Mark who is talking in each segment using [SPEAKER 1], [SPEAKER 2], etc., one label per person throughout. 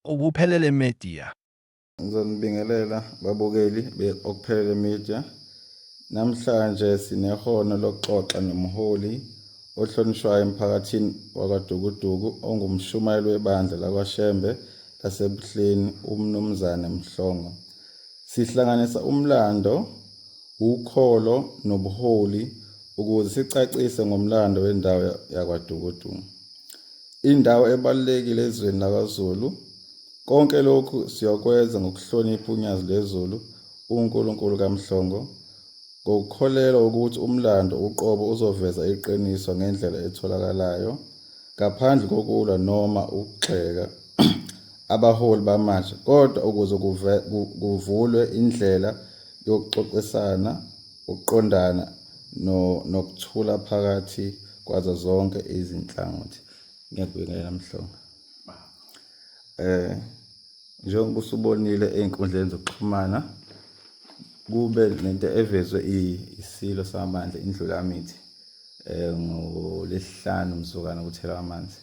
[SPEAKER 1] Okuphelele Media.
[SPEAKER 2] Ngizonibingelela babukeli be-Okuphelele Media. Namhlanje sinekhono lokuxoxa nomholi ohlonishwayo emphakathini wakwaDukuduku ongumshumayeli webandla lakwaShembe laseBuhleni uMnumzane Mhlongo. Sihlanganisa umlando, ukholo nobuholi ukuze sicacise ngomlando wendawo yakwaDukuduku. Indawo ebalulekile ezweni lakwaZulu. Konke lokhu siyokwenza ngokuhlonipha uNyazi lweZulu, uNkulunkulu kaMhlongo, ngokukholelwa ukuthi umlando uqobo uzoveza iqiniso ngendlela etholakalayo, ngaphandle kokulwa noma ukugxeka abaholi bamanje, kodwa ukuze kuvulwe indlela yokuxoxisana, ukuqondana nokuthula phakathi kwazo zonke izinhlangothi. Ngiyakubingelela Mhlongo. Njengoba usubonile ey'nkundleni zokuxhumana kube nento evezwe isilo samabandla indlulamithi ngoLwesihlanu mzukwana kuthelwa amanzi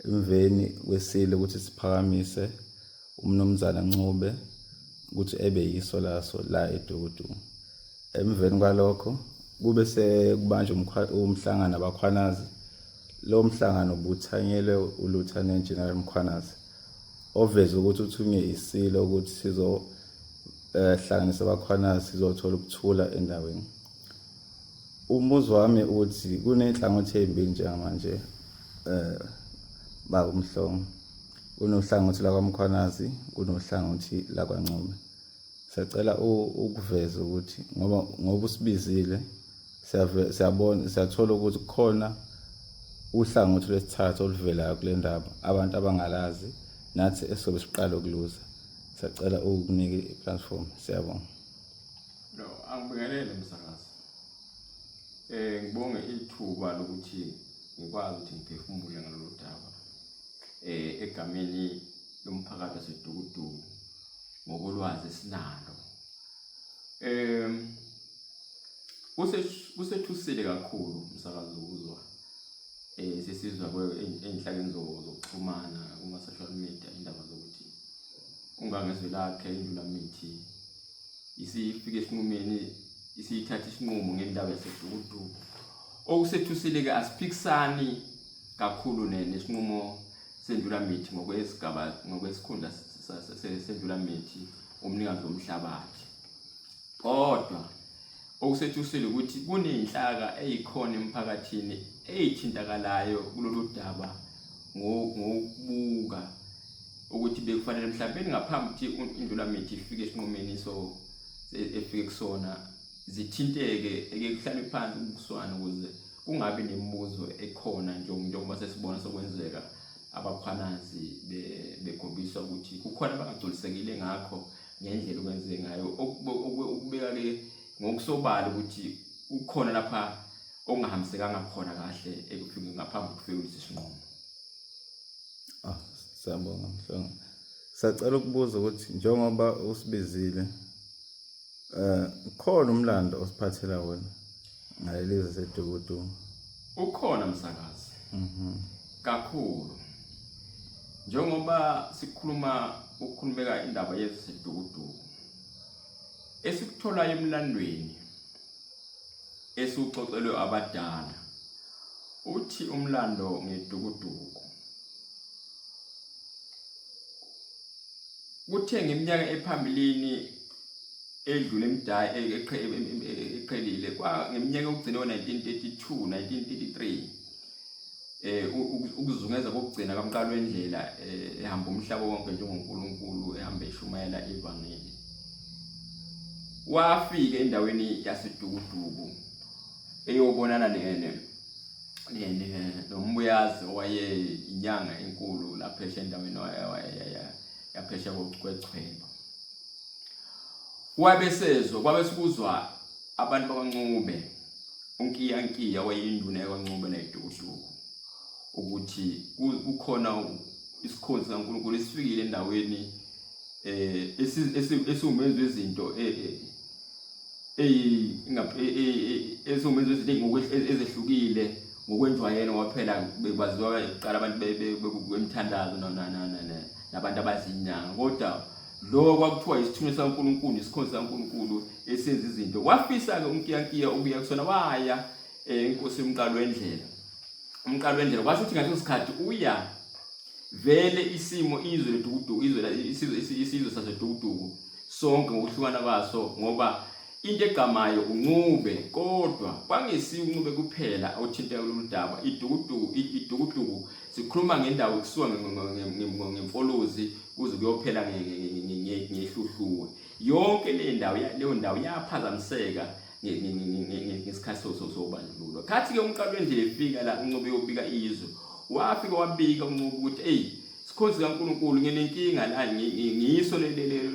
[SPEAKER 2] emveni kwesilo ukuthi siphakamise uMnumzana Ncube ukuthi ebe yiso laso la eDukuduku. Emveni kwalokho kube sekubanjwa umhlangano abakhwanazi. Lo mhlangano ubuthanyelwe uLieutenant General Mkhwanazi oveze ukuthi uthunywe isilo ukuthi sizo hlanganisa abakhwanazi sizothola ukuthula endaweni. Umbuzo wami uthi kunenhlangothi ezimbili njengamanje baba uMhlongo. Kunohlangothi lakwaMkhwanazi, kunohlangothi lakwaNcube. Siyacela ukuveza ukuthi ngoba usibizile siyabona siyathola ukuthi kukhona uhlangothi lwesithathu oluvelayo kule ndaba abantu abangalazi nathi esizobe siqala ukuluza. Siyacela ukukunika i-platform. Siyabonga.
[SPEAKER 3] No, angibingelele msakazi. Ngibonge ithuba lokuthi ngikwazi ukuthi ngiphefumule ngalolu daba. Egameni lomphakathi waseDukuduku ngokolwazi esinalo. Kusethusile kakhulu umsakazo ukuzwa sesizwa ey'nhlakeni zokuxhumana kuma-social media indaba zokuthi ungangezwe lakhe indlulamithi isifike esinqumeni isithatha isinqumo ngendaba yaseDukuduku. Okusethusile-ke asiphikisani kakhulu nesinqumo sendlulamithi ngokwesigaba ngokwesikhundla sendlulamithi umnikazi womhlabathi. Kodwa okusethusile ukuthi kuney'nhlaka ey'khona emphakathini ey'thintakalayo kulolu daba ngokubuka ukuthi bekufanele mhlawumbe ngaphambi ukuthi indlulamithi ifike esinqumeni so efike kusona zithinteke eke kuhlalwe phansi kubukiswane ukuze kungabi nemibuzo ekhona njengoba sesibona sokwenzeka abakhwanazi bekhombisa ukuthi kukhona abangagculisekile ngakho ngendlela okwenziwe ngayo okubeka-ke ngokusobala ukuthi kukhona lapha okungahambisekanga khona kahle ekufike ngaphambi kokufika kulesi sinqumo.
[SPEAKER 2] Ah, siyabonga Mhlongo. Sacela ukubuza ukuthi njengoba usibizile khona umlando osiphathela wona ngaleli zwe seDukuduku.
[SPEAKER 3] Ukhona msakazi. Kakhulu. Njengoba sikhuluma ukukhulumeka indaba yezwe seDukuduku. Esikutholayo emlandweni esiwuxoxelwe abadala uthi umlando ngedukuduku. Kuthe ngeminyaka ephambilini edlule emidala eqhelile kwa ngeminyaka yokugcina ngo-1932 1933 ukuzungeza kokugcina kamqalo wendlela ehamba umhlaba wonke njengoNkulunkulu ehamba eshumayela ivangeli wafika endaweni yaseDukuduku eyobonana nombuyazi owaye inyanga enkulu lapha endaweni yaphesha kwechweba. Wabe sezwa kwabe sikuzwa abantu bakwaNcube uNkiyankiya wayeyinduna yakwaNcube nayiDukuduku ukuthi kukhona isikhonzi sikaNkulunkulu esifikile endaweni esiwumenzi wezinto esiwumenzi wezinto ezehlukile ngokwenjwayelo ngoba phela bekwaziwa kuqala abantu bemthandazo nabantu abazinyanga, kodwa lo kwakuthiwa isithunywa sikaNkulunkulu, isikhonzi sikaNkulunkulu esenza izinto. Wafisa-ke uNkiyankiya ukuya kusona, waya enkosi umqalo wendlela. Umqalo wendlela kwasho ukuthi ngaleso sikhathi uya vele isimo izwe ledukuduku, izwe isizwe isizwe sasedukuduku sonke ngokuhlukana kwaso, ngoba into egqamayo uNcube, kodwa kwangesiyo uNcube kuphela othinteka kulolu daba. Idukuduku, idukuduku sikhuluma ngendawo kusuka ngemfolozi kuze kuyophela ngehluhluwe. Yonke le ndawo, leyo ndawo yaphazamiseka ngesikhathi sobandlululo. Khathi-ke umqalo wendlela efika la uNcube yobika izwe, wafika wabika uNcube ukuthi eyi sikhonzi kaNkulunkulu, nginenkinga la, ngiyiso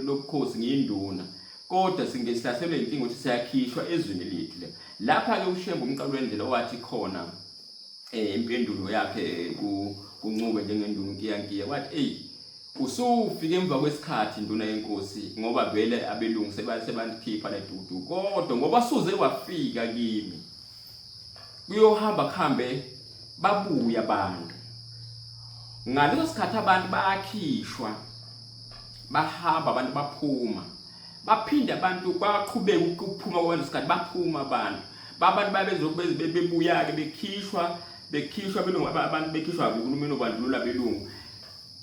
[SPEAKER 3] lobukhosi, ngiyinduna, kodwa singesihlaselwe inkinga ukuthi siyakhishwa ezweni lethu le. Lapha-ke uShembe umqalo wendlela owathi khona impendulo yakhe kuNcube njengenduna uNkiyankiya, wathi eyi usufike emva kwesikhathi nduna yenkosi, ngoba vele abelungu sebandikhipha ledudu, kodwa ngoba suze wafika kimi kuyohamba kuhambe babuya abantu. Ngaleso sikhathi abantu bayakhishwa, bahamba abantu, baphuma, baphinde abantu baqhubeka ukuphuma kwabantu sikhathi baphuma abantu, babantu babezobe bebuya-ke bekhishwa, bekhishwa belungu, abantu bekhishwa uhulumeni obandlulula belungu,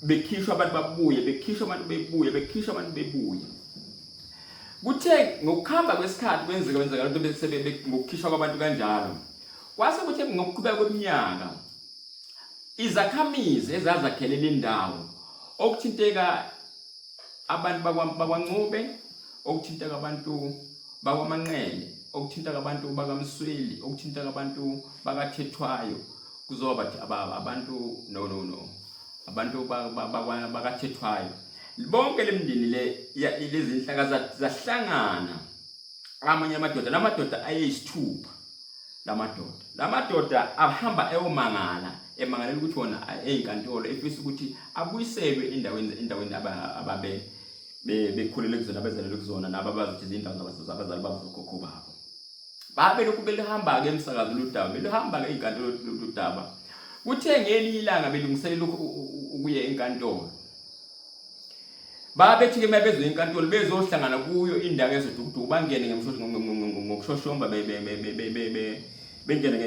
[SPEAKER 3] bekhishwa abantu babuye, bekhishwa abantu bebuye, bekhishwa abantu bebuye. Kuthe ngokuhamba kwesikhathi kwenzeka kwenzeka lento bese ngokukhishwa kwabantu kanjalo, kwase kuthe ngokuqhubeka kweminyaka izakhamizi ezazakhele le ndawo okuthinteka abantu bakwaNcube, okuthinteka abantu bakwaManqele, okuthinteka abantu bakaMsweli, okuthinteka abantu bakaThethwayo, kuzoba abantu no no no abantu bakaThethwayo, bonke lemndeni le lezi inhlaka zahlangana amanye amadoda, lamadoda ayeyisithupha lamadoda, lamadoda ahamba eyomangala, emangalela ukuthi wona eyinkantolo efisa ukuthi abuyiselwe endaweni ababe bekhulele kuzona, abezalelwe kuzona, nabo abazi ukuthi izindawo zabazali babo, zokhokho babo. Babe lokhu belihamba-ke emsakazo lolu daba, beluhamba-ke ey'nkantolo lolu daba. Kuthe ngelinye ilanga belungiselela ukuya enkantolo, babethi-ke uma bezoya enkantolo bezohlangana kuyo indawo yasedukuduku, bangene ngokushoshomba, bengene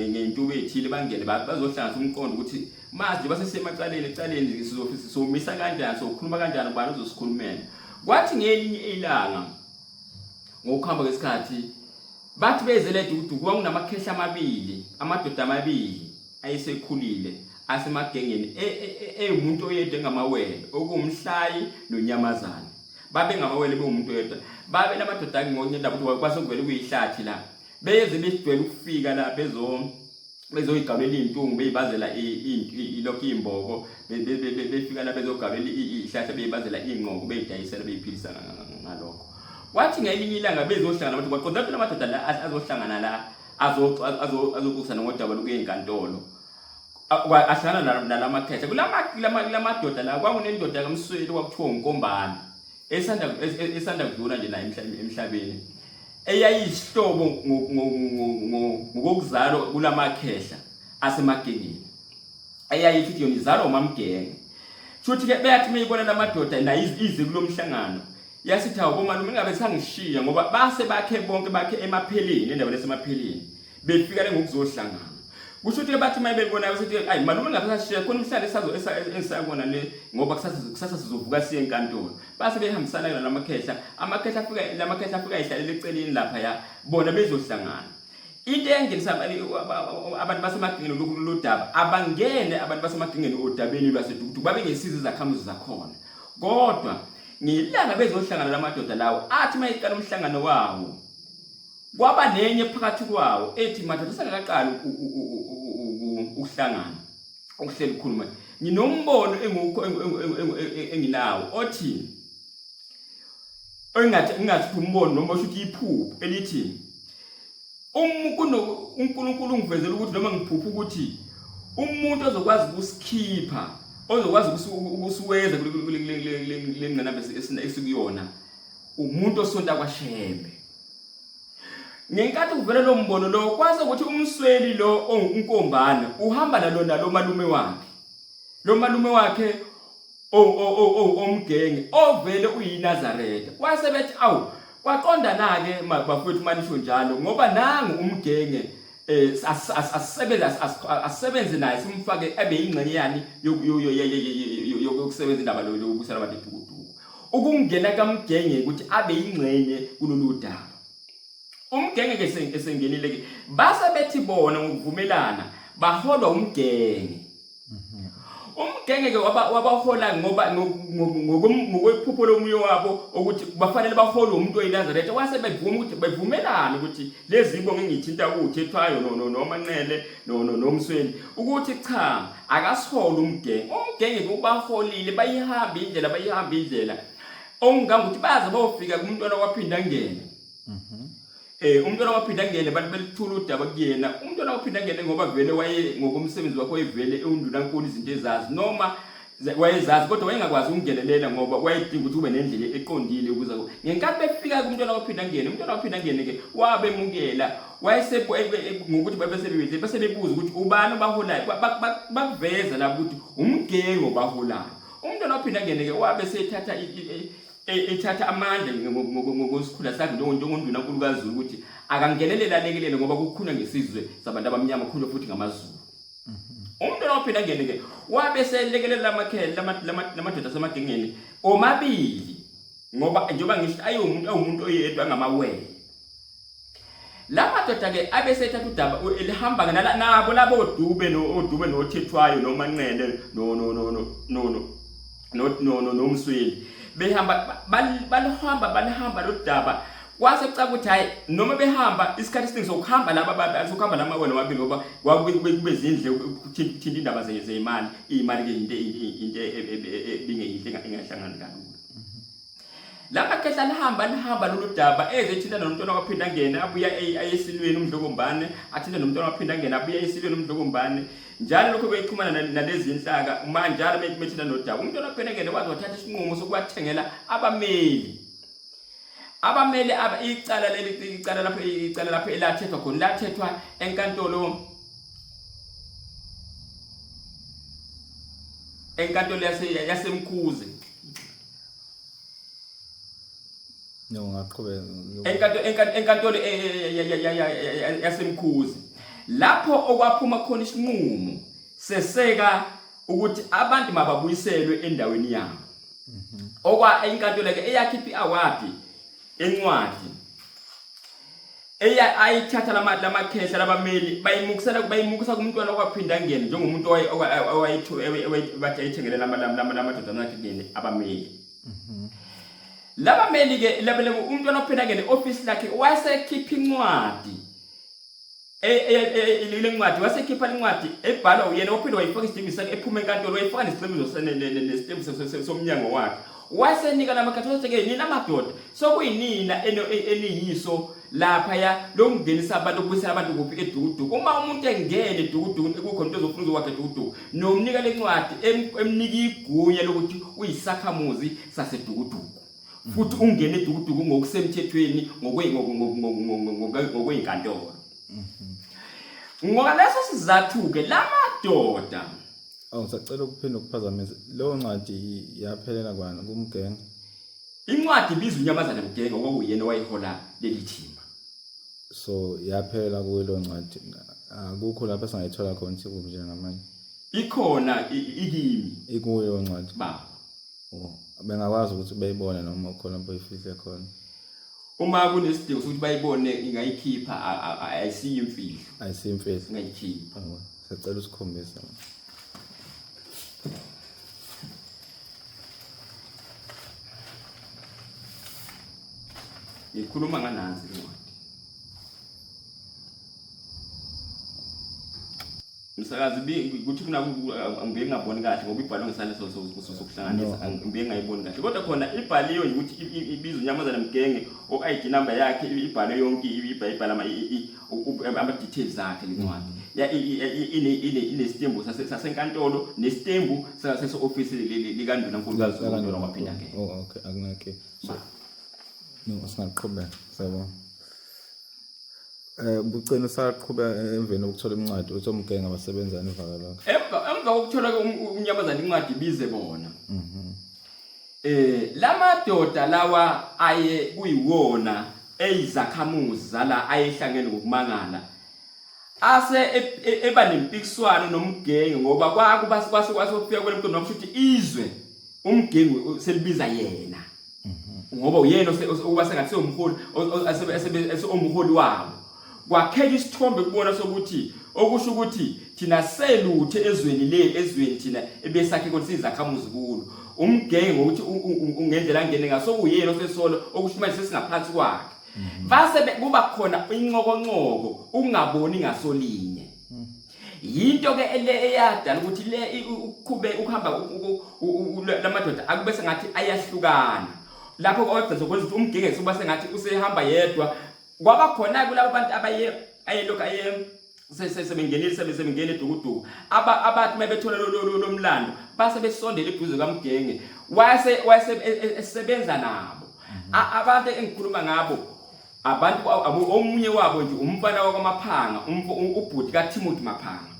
[SPEAKER 3] ngey'ntuba ey'thile, bangene bazohlanganisa umqondo ukuthi manje basesemacaleni ecaleni sizomisa kanjani, sokhuluma kanjani, ubani uzosikhulumela. Kwathi ngelinye ilanga ngokuhamba kwesikhathi bathi bezele edukuduku, kwakunamakhehla amabili, amadoda amabili ayesekhulile asemagengeni ewumuntu oyedwa engamawele, okuwumhlayi nonyamazane. Babengamawele bewumuntu oyedwa, babe lamadoda ngonye ukuthi kwase kuvele kuyihlathi la, beyeze besijwayele ukufika la bezoyigabulela iy'ntungu, beyibazela ilokhu iy'mboko, befika la bezogabulela iy'hlahla, beyibazela iy'nqoko, beyidayisela, beyiphilisa ngalokho. Kwathi ngelinye ilanga bezohlangana, bathi kwaqonda phela amadoda la azohlangana la azoxoxisana ngodaba lokuya enkantolo, ahlangana nalamakhehla. Kulamadoda la kwakunendoda kaMsweli kwakuthiwa uNkombane, esanda kudlula nje naye emhlabeni, eyayisihlobo ngokokuzalwa kulamakhehla asemagengeni, eyayithi ukuthi yona izalwa umamgenge. Shuthi ke beyathi meyibona lamadoda nayo ize kulomhlangano, yasithi hawu bomalume, ingabe sangishiya, ngoba base bakhe bonke bakhe emapheleni, endaweni esemapheleni, befika le ngokuzohlangana. Kusho ukuthi bathi uma bebona besithi ayi malume ngabe sashiya khona umhlalo esazo esakona le, ngoba kusasa sizovuka siye enkantolo. Base behambisana nalamakhehla, amakhehla afika, lamakhehla afika ehlalela eceleni lapha ya bona bezohlangana. Into eyangenisa abantu basemagingeni lolu daba, abangene abantu basemagingeni odabeni lwaseDukuduku, babengesiza izakhamuzi zakhona. Kodwa ngelanga bezohlangana lamadoda lawo, athi uma eqala umhlangano wawo, kwaba nenye phakathi kwawo ethi madoda sengakaqali ukuhlangana ukuhlela ukukhuluma, nginombono enginawo othi engathi ngingathi umbono noma usho ukuthi iphupho elithi uNkulunkulu ungivezela ukuthi noma ngiphupha ukuthi umuntu ozokwazi ukusikhipha, ozokwazi ukusiweza kule ngqinamba esikuyona, umuntu osonta kwaShembe. Ngenkathi kuvela lo mbono lo, kwase ukuthi uMsweli lo onguNkombane uhamba nalo malume wakhe, lo malume wakhe Omgenge ovele uyiNazaretha. Kwase bethi awu kwaqonda na-ke bafowethu manisho njalo ngoba nangu umgenge eh asisebenze asisebenze naye simfake abe ingxenye yani yokusebenza indaba lo yokubuyisela abantu edukuduku. Ukungena kaMgenge ukuthi abe ingxenye kulolu daba. Umgenge ke esengenile ke base bethi bona ngokuvumelana baholwa umgenge. Umgenge ke wabahola ngoba ngokwephupho lomuyo wabo ukuthi bafanele baholwe umuntu oyiNazaretha wase bevuma ukuthi bevumelana ukuthi lezi ibongo engithinta uthethwayo no no noManqele no no noMsweli ukuthi cha akasihole umgenge. Umgenge ke ubaholile bayihamba indlela bayihamba indlela okungangokuthi baze bawufika kumntwana waphinda angene. Eh umntwana waphinda angene abantu belithula udaba kuyena. Umntwana waphinda angene ngoba vele waye ngokomsebenzi wakhe wayevele ewundunankulu izinto ezazi noma wayezazi kodwa wayengakwazi ukungenelela ngoba wayedinga ukuthi kube nendlela eqondile ukuze ngenkathi befika kumntwana waphinda angene umntwana waphinda angene ke wabemukela wayese ngokuthi babesebebedle bese bebuza ukuthi ubani obaholayo bakuveza la ukuthi umgengo obaholayo umntwana waphinda angene ke wabe sethatha ethatha amandla ngokusikhula sakhe njengondunankulu kaZulu ukuthi akangenelele alekelele ngoba kukhulunywa ngesizwe sabantu abamnyama kukhulunywa futhi ngamaZulu. Umntwana waphinde angene ke wabe selekelela amakhele lamadoda asemagengeni omabili ngoba njengoba ngisho ayiwumuntu awumuntu oyedwa angamawele. La madoda ke abe sethatha udaba elihamba nala nabo labo oDube no oDube noThethwayo noManqele no no no no no no no no noMsweli behamba balihamba balihamba lodaba kwase kucaka ukuthi hayi noma behamba isikhathi esiningi sokuhamba laba sokuhamba lama wena wabili ngoba kwakube kube zindle ukuthinta indaba zeyimali imali ke into into ebingeyinhle engahlangani kalula. Lamakhehla lihamba lihamba lolu daba eze ethinta nomntwana waphinda angene abuya ayesilweni umdlokombane athinta nomntwana waphinda angene abuya esilweni umdlokombane njalo lokho bexhumana nalezi nhlaka uma njalo bethinta nodaba umntwana waphinda angene waze wathatha isinqumo sokubathengela abameli abameli aba icala leli icala lapho icala lapho elathethwa khona lathethwa enkantolo enkantolo yaseMkhuze.
[SPEAKER 2] No ngaqhubeka.
[SPEAKER 3] Enkantolo enkantolo yaseMkhuze lapho okwaphuma khona isinqumo seseka ukuthi abantu mababuyiselwe endaweni yabo. Okwa inkantolo ke eyakhipha iaward encwadi eya ayithatha lama lamakhehla labameli bayimukisela bayimukisa kumntwana okwaphinda angene njengomuntu owayethu bathi ayithengele lama lama lamadodana akhe kuyena abameli. Labameli ke labele umntwana ophinda angene office lakhe wasekhipha incwadi le ncwadi wasekhipha lencwadi ebhalwa uyena waphinde wayifaka isidingo sakhe ephuma enkantolo wayifaka nesicemizo nesitembu somnyango wakhe wasenika lamakhathi wathi ke nina madoda sokuyinina eniyiso lapha ya lokungenisa abantu ukubuyisela abantu kuphi edukuduku uma umuntu engene edukuduku kukhona into ezofuna uzokwakha edukuduku nomnika lencwadi emnika igunya lokuthi uyisakhamuzi sasedukuduku futhi ungene edukuduku ngokusemthethweni ngokweyinkantolo. Ngaleso sizathu-ke la madoda
[SPEAKER 2] Awu ngisacela ukuphinda ukuphazamisa. Leyo ncwadi yaphelela kwani kumgenge?
[SPEAKER 3] Incwadi ibiza uNyamazane Mgenge okwakuyena owayehola leli thimba.
[SPEAKER 2] So yaphela kuyo leyo ncwadi. Akukho lapho esingayithola khona ukuthi kuphi njengamanje.
[SPEAKER 3] Ikhona ikimi.
[SPEAKER 2] Ikuyo leyo ncwadi.
[SPEAKER 3] Baba.
[SPEAKER 2] Oh, bengakwazi ukuthi beyibone noma khona lapho ifihle khona.
[SPEAKER 3] Uma kunesidingo sokuthi bayibone ingayikhipha ayisiyo imfihlo.
[SPEAKER 2] Ayisiyo imfihlo.
[SPEAKER 3] Ingayikhipha.
[SPEAKER 2] Oh, sicela usikhombise.
[SPEAKER 3] Ngikhuluma nganansi incwadi. Msakazi kuthi kuna ngibuye ngingaboni kahle ngoba ibhalwe ngesandla sokuhlanganisa ngibuye ngayiboni kahle kodwa khona ibhaliwe nje ukuthi ibiza unyamazana mgenge o-ID number yakhe ibhalwe yonke ibhala ama-details akhe le ncwadi inesitembu sasenkantolo nesitembu sase-ofisi likandunankulu kaZulu kwaphindangene.
[SPEAKER 2] Oh okay akunake. So no singaqhubeka siyabonga. Eh bucina usaqhubeka emveni kokuthola incwadi uthi omgenge abasebenzani ivaka lakho.
[SPEAKER 3] Emva Emva kokuthola ke unyamazana incwadi ibize bona. Lamadoda lawa aye kuyiwona eyizakhamuzi zala ayehlangene ngokumangala ase eba nempikiswano nomgenge ngoba kwakuba kwase kwase kufika kwele mqondo wakusho ukuthi izwe umgenge selibiza yena ngoba uyena okuba sengathi sewumholi omholi wabo. Kwakheka isithombe kubona sokuthi okusho ukuthi thina seluthe ezweni le ezweni thina ebesakhe khona sizakhamuzi kulo umgenge ngokuthi ngendlela angene ngaso kuyena osesolo okusho manje sesingaphansi kwakhe. Base kuba khona incokoncoko ukungaboni ngasolinye. Yinto ke le eyadala ukuthi le ukuqhube ukuhamba lamadoda akube sengathi ayahlukana. Lapho kwagcina sokwenza ukuthi umgenge suba sengathi usehamba yedwa. Kwaba khona kulabo bantu abaye ayelokhu aye sebengenile sebengene edukuduku abathi uma bethola lo mlando base besondela eduze kaMgenge wase wase esebenza nabo. Abantu engikhuluma ngabo abantu omunye wabo nje umfana wakwaMaphanga ubhuti kaTimothy Maphanga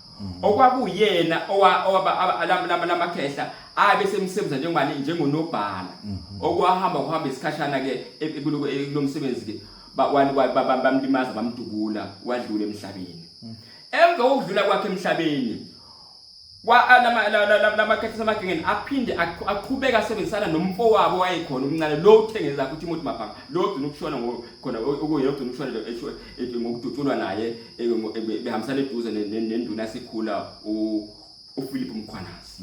[SPEAKER 3] okwakuyena owaba lamakhehla abe semsebenza njengobani njengonobhala okwahamba kuhamba isikhashana ke kulo msebenzi ke bamlimaza bamdubula wadlula emhlabeni. Emva kokudlula kwakhe emhlabeni lamakhehla asemagengeni aphinde aqhubeka asebenzisana nomfowabo wayekhona omncane lo uthengeza zakhe uTimothy Maphanga lo ogcina ukushona khona okuyena ogcina ukushona ngokudutshulwa naye behambisana eduze nenduna esikhula uPhilip Mkhwanazi.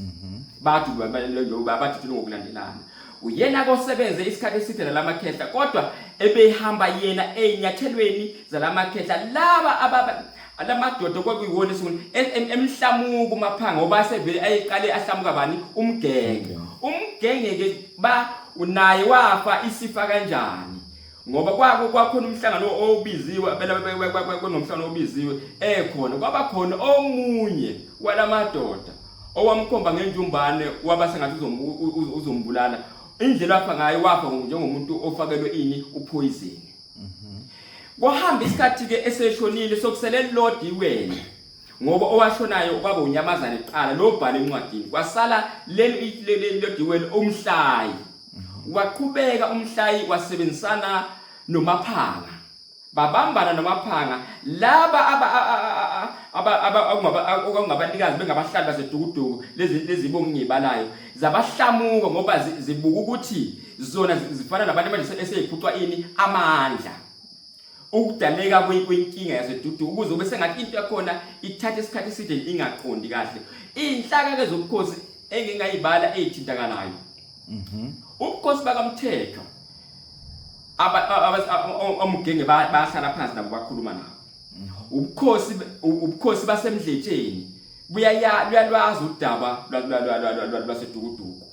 [SPEAKER 3] Bathi badutshulwe ngokulandelana. Uyena kosebenze isikhathi eside nalamakhehla kodwa ebehamba yena ezinyathelweni zalamakhehla laba ababa lamadoda kwakuyiwona esungule emhlamuka uMaphanga ngoba asevele ayeqale ahlamuka bani umgenge. Umgenge ke ba unaye wafa isifa kanjani ngoba kwako kwakhona umhlangano obiziwe phela kunomhlangano obiziwe ekhona kwaba khona omunye walamadoda owamkhomba ngenjumbane waba sengathi uzombulala. Indlela wafa ngayo wafa njengomuntu ofakelwe ini upoison. Kwahamba isikhathi ke eseshonile sokusele lodi wena ngoba owashonayo kwaba unyamazane kuqala lo bhala encwadini kwasala leli lodi wena umhlayi. Waqhubeka umhlayi wasebenzisana noMaphanga babambana noMaphanga laba okungabanikazi bengabahlali baseDukuduku lezi lezibongo ngiyibalayo zabahlamuka ngoba zibuka ukuthi zona zifana nabantu manje eseyiphucwa ini amandla ukudaleka kwenkinga yaseDuduku ukuze ube sengathi into yakhona ithatha isikhathi eside ingaqondi kahle. Inhlaka ke zobukhosi engingayibala eyithintakalayo. Ubukhosi bakaMthethwa omgenge bayahlala phansi nabo bakhuluma nabo. Ubukhosi baseMdletsheni buyalwazi udaba lwaseDukuduku.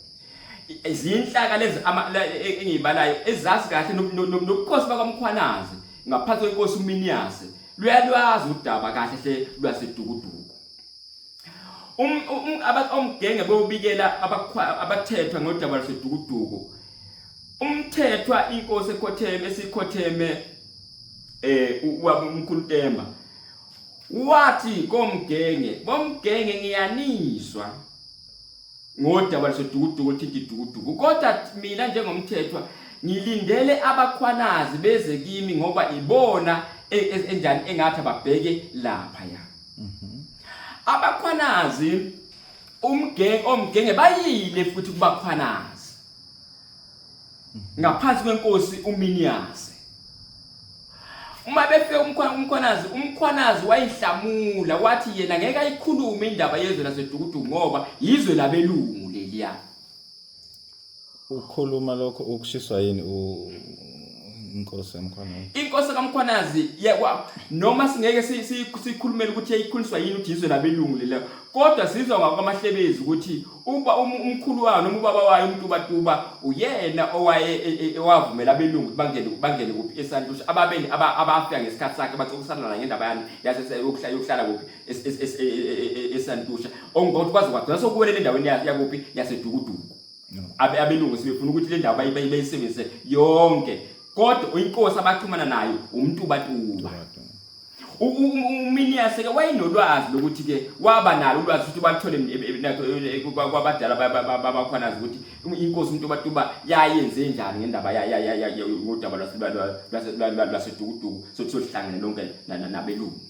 [SPEAKER 3] Izinhlaka lezi engiyibalayo ezazi kahle nobukhosi bakwaMkhwanazi ngaphansi kwenkosi uMiniyase luyalwazi udaba kahle hle lwaseDukuduku. Omgenge beyobikela abathethwa ngodaba lwaseDukuduku. Umthethwa inkosi ekhotheme esikhotheme umkhulu Temba wathi komgenge, bomgenge ngiyanizwa ngodaba lwaseDukuduku oluthinta iDukuduku, kodwa mina njengomthethwa ngilindele abakhwanazi beze kimi ngoba ibona enjani engathi ababheke lapha ya. Abakhwanazi umgenge omgenge bayile futhi kubakhwanazi ngaphansi kwenkosi uMiniyase. Uma befika uMkhwanazi wayihlamula wathi yena ngeke ayikhulume indaba yezwe laseDukuduku ngoba yizwe labelungu leliya.
[SPEAKER 2] Ukhuluma lokho ukushiswa yini inkosi kaMkhwanazi?
[SPEAKER 3] Inkosi kaMkhwanazi noma singeke sikhulumele ukuthi yayikhuliswa yini ukuthi yizwe labelungu leliya, kodwa sizwa ngakwamahlebezi ukuthi uba umkhulu wayo noma ubaba wayo uMtubatuba uyena owaye owavumela abelungu ukuthi bangene kuphi eSantusha, ababeni abafika ngesikhathi sakhe baxoxisana naye ngendaba yani yokuhlala kuphi eSantusha, ongokuthi kwaze kwagcina sokuwelela endaweni yakuphi yaseDukuduku. Abelungu sebefuna ukuthi le ndawo bayisebenzise yonke, kodwa inkosi abaxhumana nayo uMtubatuba. UMinias ke wayenolwazi lokuthi ke waba nalo ulwazi futhi baluthole kwabadala babakhwanazi ukuthi inkosi uMtubatuba yayenze njani ngendaba ngodaba lwaseDukuduku sokuthi sohlangene lonke nabelungu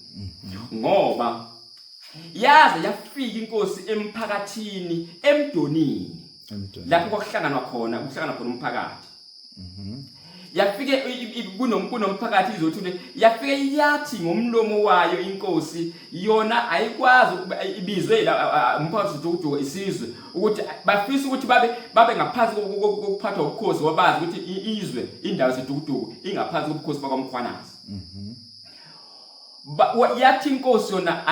[SPEAKER 3] ngoba yaze yafika inkosi emphakathini eMdonini lapho kwakuhlanganwa khona kuhlangana khona umphakathi Yafike kunomphakathi izothi yafike yathi ngomlomo wayo inkosi yona ayikwazi ibizwe la umphakathi udukuduku isizwe ukuthi bafisa ukuthi babe babe ngaphansi kokuphathwa ubukhosi ngoba bazi ukuthi izwe indawo sedukuduku ingaphansi kobukhosi bakwaMkhwanazi. Yathi inkosi yona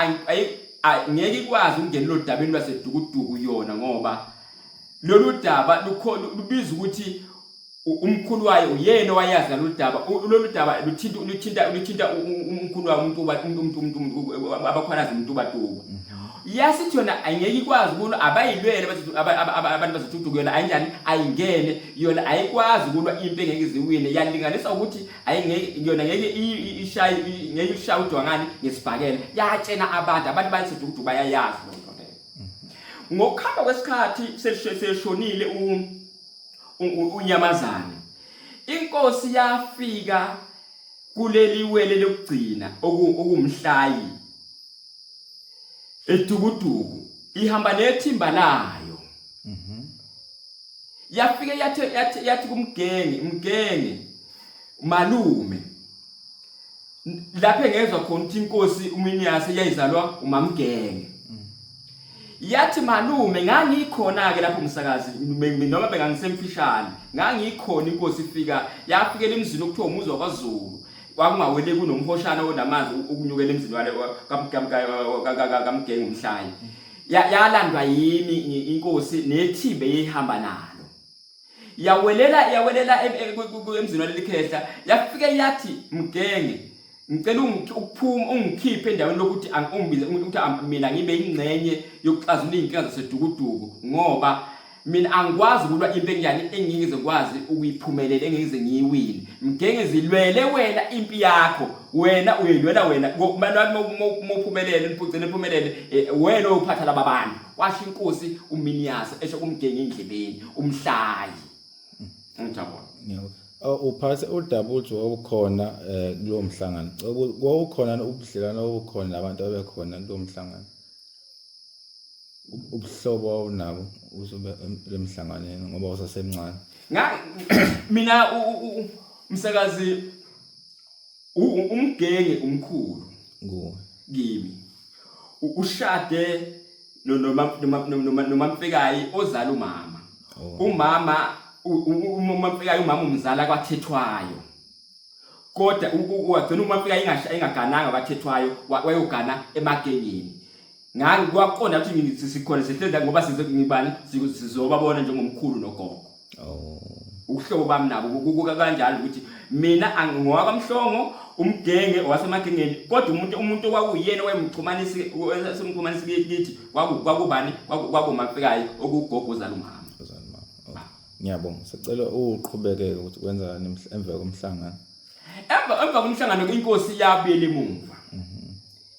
[SPEAKER 3] ngeke ikwazi ukungena lo dabeni lwasedukuduku yona ngoba lolu daba lubiza ukuthi umkhulu wayo uyena owayazi ngalolu daba. Lolu daba luthinta luthinta luthinta umkhulu wayo umuntu umuntu umuntu abakhwanazi uMtubatuba. Yasithi yona ayingeke ikwazi ukulwa abayilwele abantu bazothuthuka yona ayinjani ayingene yona ayikwazi ukulwa impi engeke iziwine yalinganisa ukuthi ayingeke yona ngeke ishaye ngeke ishaye udwangani ngesibhakela yatshena abantu abantu bayisedukudu bayayazi loo nto leyo. Ngokuhamba kwesikhathi seshonile uNyamazane inkosi yafika kuleli wele lokugcina okuwumhlayi eDukuduku ihamba nethimba layo. Yafike yathi yathi yathi kumgenge mgenge malume lapho engezwa khona ukuthi inkosi uMiniase yayizalwa uMamgenge. Yathi malume ngangikhona ke lapho umsakazi noma bengangisemfishane ngangikhona inkosi ifika yafikela emzini okuthiwa umuzi wakwaZulu kwakungawele kunomhoshana onamanzi ukunyukela emzini wale kaMgenge umhlayi yalandwa yimi inkosi nethimba eyihamba nalo yawelela yawelela emzini waleli khehla yafike yathi mgenge ngicela ukuphuma ungikhiphe endaweni lokuthi ungibize ukuthi mina ngibe ingxenye yokuxazulula izinkinga zaseDukuduku ngoba mina angikwazi ukulwa impi enjani engingize ngikwazi ukuyiphumelela engize ngiyiwine mgenge zilwele wena impi yakho wena uyilwela wena uma uphumelele ugcine uphumelele eh, wena oyophatha laba bantu kwasho inkosi uMiniyase esho kumgenge endlebeni umhlayi ngijabona.
[SPEAKER 2] Oh, uphathe udaba uthi wawukhona eh kulowo mhlangano. Wawukhona ubudlelwano obukhona nabantu abekhona kulowo mhlangano. Ubuhlobo wawunabo uzobe emhlanganweni ngoba usasemncane.
[SPEAKER 3] Nga mina umsakazi umgenge umkhulu
[SPEAKER 2] kuwe
[SPEAKER 3] kimi ushade noMamfekayi ozala umama.
[SPEAKER 2] Oh.
[SPEAKER 3] Umama uMamfekayi umama umzala kwaThethwayo. Kodwa wagcina uMamfekayi engagananga kwaThethwayo wayogana eMagengeni. Ngani kwaqonda ukuthi sikhona sihlezi ngoba size ngibani sizobabona njengomkhulu nogogo.
[SPEAKER 2] Oh.
[SPEAKER 3] Ubuhlobo bami nabo kukuka kanjalo ukuthi mina angingowakaMhlongo umgenge owasemagengeni kodwa umuntu umuntu okwakuyena owayemxhumanisi owasemxhumanisi kithi kwakubani kwakuMafikayi okugogo ozala umama.
[SPEAKER 2] Ozala umama. Okay. Ngiyabonga. Sicela uqhubeke ukuthi kwenzakani emva komhlangano.
[SPEAKER 3] Emva emva komhlangano inkosi yabuyela emumva.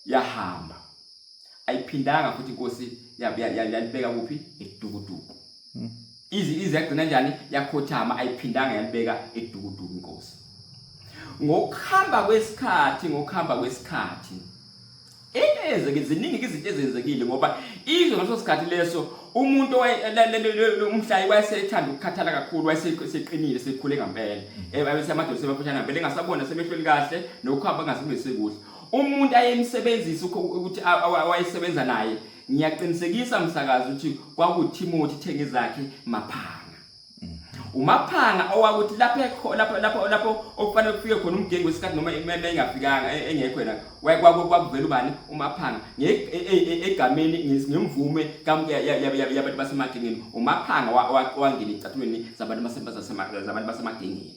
[SPEAKER 3] Yahamba. Ayiphindanga futhi inkosi yalibeka kuphi eDukuduku. Izi ize yagcina njani yakhothama ayiphindanga yalibeka eDukuduku inkosi. Ngokuhamba kwesikhathi ngokuhamba kwesikhathi into ziningi izinto ezenzekile ngoba izwe ngaleso sikhathi leso umuntu umhlayi wayesethanda ukukhathala kakhulu wayeseqinile sekhule ngempela wayesemadoda sebafutshana ngempela engasabona semehlweni kahle nokuhamba engasebenzisi kuhle umuntu ayemsebenzisa ukuthi wayesebenza naye ngiyaqinisekisa msakazi ukuthi kwakuTimothy Thengizakhe Maphanga. uMaphanga owakuthi lapho ekho lapho lapho lapho okufanele kufike khona umgengi wesikhathi noma imeme engafikanga engekho yena kwakuvela ubani uMaphanga egameni ngemvume yabantu basemagengeni uMaphanga wangena ecathulweni zabantu zabantu basemagengeni.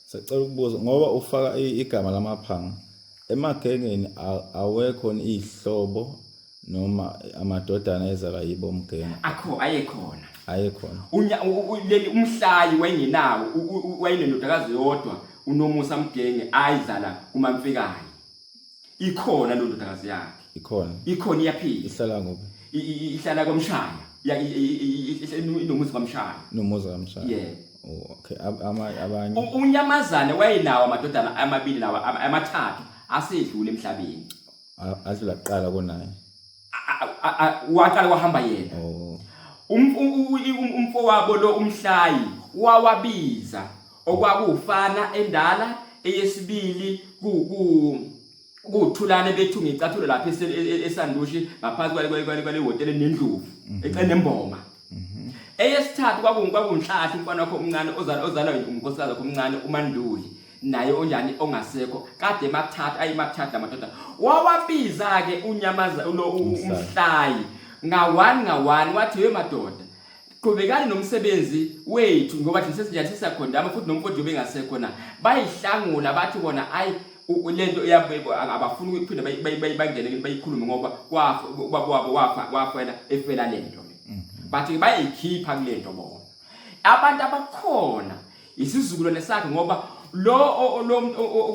[SPEAKER 2] Sacela ukubuza ngoba ufaka igama lamaphanga emagengeni awekho ihlobo noma amadodana ezalwa yibo umgenge
[SPEAKER 3] akho ayekhona
[SPEAKER 2] ayekhona
[SPEAKER 3] unya leli umhlayi wayengenawo wayenendodakazi yodwa uNomusa Mgenge ayizala kuMamfikayi. Ikhona lo ndodakazi yakhe.
[SPEAKER 2] Ikhona.
[SPEAKER 3] Ikhona iyaphila.
[SPEAKER 2] Ihlala kuphi?
[SPEAKER 3] Ihlala kwaMshaya. Inomuzi kwaMshaya.
[SPEAKER 2] Nomuzi kwaMshaya.
[SPEAKER 3] Yeah.
[SPEAKER 2] Oh, okay. Ama abanye.
[SPEAKER 3] Unyamazane wayenawo amadodana amabili nawa amathathu asedlule emhlabeni.
[SPEAKER 2] Adlula kuqala kunaye.
[SPEAKER 3] Waqala wahamba yena.
[SPEAKER 2] Oh.
[SPEAKER 3] Umfowabo lo umhlayi wawabiza okwakufana endala eyesibili ku ku kuthulane bethu ngicathulo lapha esandushi ngaphansi kwale kwale kwale hotela nendlovu ecene nemboma. Eyesithathu kwakunhlahla umfana wakho omncane ozala ozalwa unkosikazi wakho omncane uManduli naye onjani ongasekho kade mathathu ayimathathu lamadoda wawabiza ke unyamaza lo umhlayi nga-one nga-one wathi we madoda qhubekani nomsebenzi wethu ngoba thina sesinjani sesiyakhondama futhi nomfowethu bengasekho na bayihlangula bathi bona ayi lento abafuni ukuphinda bangene bayikhulume ngoba kwafa ubaba wabo wafa wafela efela lento bathi bayikhipha kulento bona abantu abakhona isizukulwane sakhe ngoba lo lo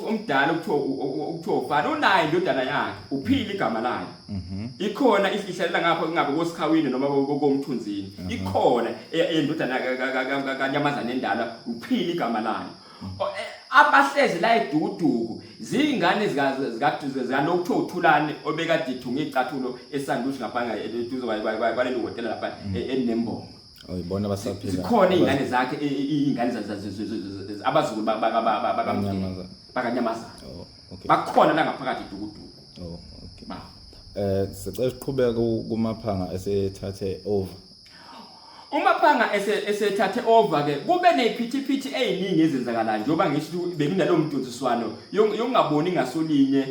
[SPEAKER 3] omdala okuthiwa okuthiwa ufana unayo indodana yakhe uphila igama layo ikhona ihlalela ngapha kungabe kosikhawini noma komthunzini ikhona indodana kanyamazane endala uphila igama layo abahlezi la edukuduku zingane zikaloku kuthiwa uthulane obekade ethunga icathulo esandushi ngapha eduze kwaleli hotela lapha elinembongo.
[SPEAKER 2] Oh, ibona basaphila.
[SPEAKER 3] Zikhona iy'ngane zakhe iy'ngane abazukulu
[SPEAKER 2] Bakanyamazane.
[SPEAKER 3] bakanyamazane.
[SPEAKER 2] Oh, okay.
[SPEAKER 3] Bakhona la ngaphakathi idukuduku.
[SPEAKER 2] Oh, okay.
[SPEAKER 3] Ba.
[SPEAKER 2] Sicela siqhubeke kuMaphanga esethathe over.
[SPEAKER 3] UMaphanga esethathe over ke kube neziphithiphithi eziningi ezenzakalayo njengoba ngisho ukuthi bekunalowo mdonsiswano yokungaboni ngasolinye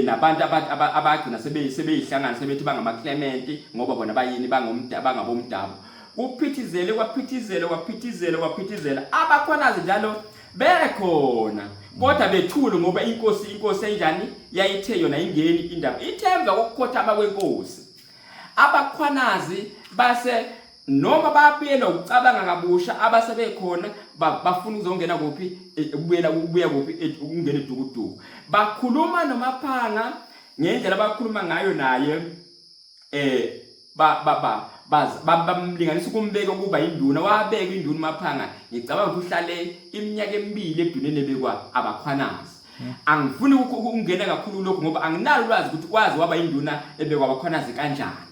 [SPEAKER 3] nabantu abagcina sebeyihlangana sebethi bangama-Clement ngoba bona bayini bangabomdabu. Kuphithizele kwaphithizele kwaphithizele kwaphithizela abakhwanazi njalo bekhona kodwa bethule ngoba inkosi enjani yayithe yona ingeni indaba ithe emva kokukhothama kwenkosi abakhwanazi base noma babuyela ukucabanga kabusha abasebekhona bafuna ukuzongena kuphi ukubuyela ukubuya kuphi ukungena edukuduku bakhuluma noMaphanga ngendlela abakhuluma ngayo naye ba ba ba bamlinganisa ukumbeka ukuba induna wabeka induna uMaphanga ngicabanga ukuthi uhlale iminyaka emibili eduneni ebekwa abakhwanazi angifuni ukungena kakhulu lokho ngoba anginalo ulwazi ukuthi kwazi waba induna ebekwa abakhwanazi kanjani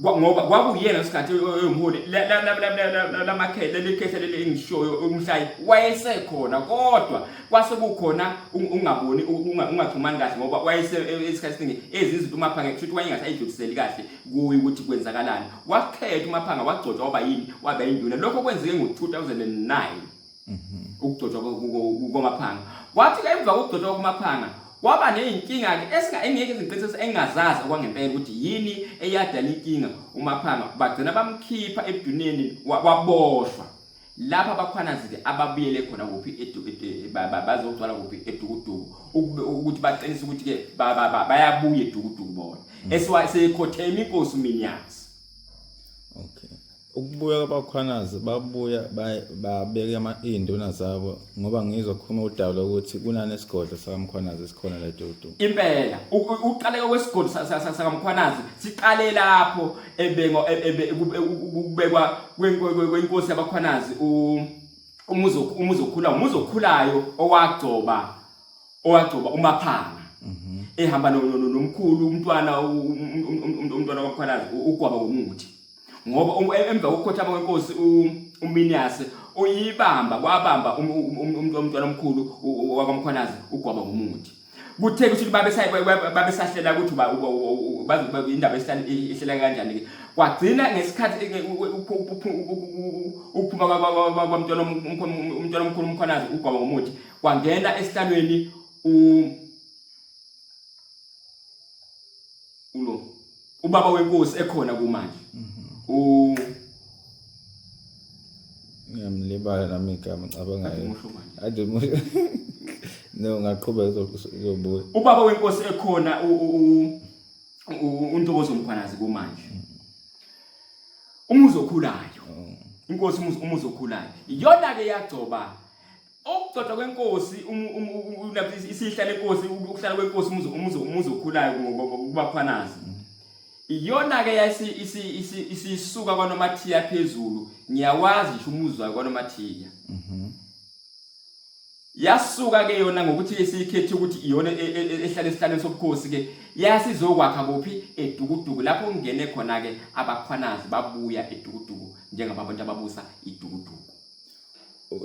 [SPEAKER 3] ngoba kwakuyena isikhathi oyumholi lamakhele leli leli engishoyo umhlayi wayesekhona kodwa kwase kukhona ungaboni ungaxhumani kahle ngoba wayese isikhathi esiningi ezinye izinto uMaphanga kusho ukuthi wayengasayidluliseli kahle kuye ukuthi kwenzakalani wakhetha uMaphanga wagcotshwa waba yini waba induna lokho kwenzeke ngo-2009 ukugcotshwa koMaphanga kwathi emva kokugcotshwa koMaphanga kwaba nezinkinga ke esinga engeke izinqiniso engazazi okwangempela ukuthi yini eyadala inkinga uMaphanga bagcina bamkhipha ebuduneni waboshwa lapha abakhwanazi ke ababuyele khona kuphi bazogcwala kuphi edukuduku ukuthi baqinise ukuthi ke bayabuya edukuduku bona esekhotheme inkosi uMinyasi.
[SPEAKER 2] Okay. Ukubuya kwabakhwanazi babuya babeke iy'nduna zabo ngoba ngizwa kukhuluma udaba lokuthi kunanesigodlo sakaMkhwanazi esikhona la eDukuduku.
[SPEAKER 3] Impela ukuqaleka kwesigodlo sakaMkhwanazi siqale lapho ebengwa ukubekwa kwenkosi yabakhwanazi umuzi okhulayo owagcoba uMaphanga ehamba nomkhulu umntwana umntwana waMkhwanazi ugwaba ngomuthi ngoba emva kokukhothama kwenkosi uMinias uyibamba kwabamba umntwana omkhulu wakwaMkhwanazi ugwaba ngomuthi kuthe ukuthi babesahlela ukuthi indaba ihlela kanjani ke kwagcina ngesikhathi ukuphuma kwamntwana umntwana omkhulu uMkhwanazi ugwaba ngomuthi kwangena esihlalweni ulo ubaba wenkosi ekhona kumanje u
[SPEAKER 2] Ngiyamlibala nami igama ngicabanga ade no ngaqhubeka uzobuya
[SPEAKER 3] ubaba wenkosi ekhona uNtokozo Mkhwanazi kumanje umuzi okhulayo inkosi umuzi okhulayo iyona ke yagcoba. Ukugcotshwa kwenkosi isihla lenkosi ukuhlala kwenkosi umuzi umuzi umuzi okhulayo ngokubakhwanazi. Iyona ke yayisi isisuka kwaNomathiya phezulu ngiyawazi ngisho umuzi wayo kwaNomathiya. Mhm. Yasuka ke yona ngokuthi isiyikhethe ukuthi iyona e, e, e, ehlala esihlalweni sobukhosi ke yasizokwakha kuphi eDukuduku lapho kungene khona ke abakhwanazi babuya eDukuduku njengabantu ababusa iDukuduku.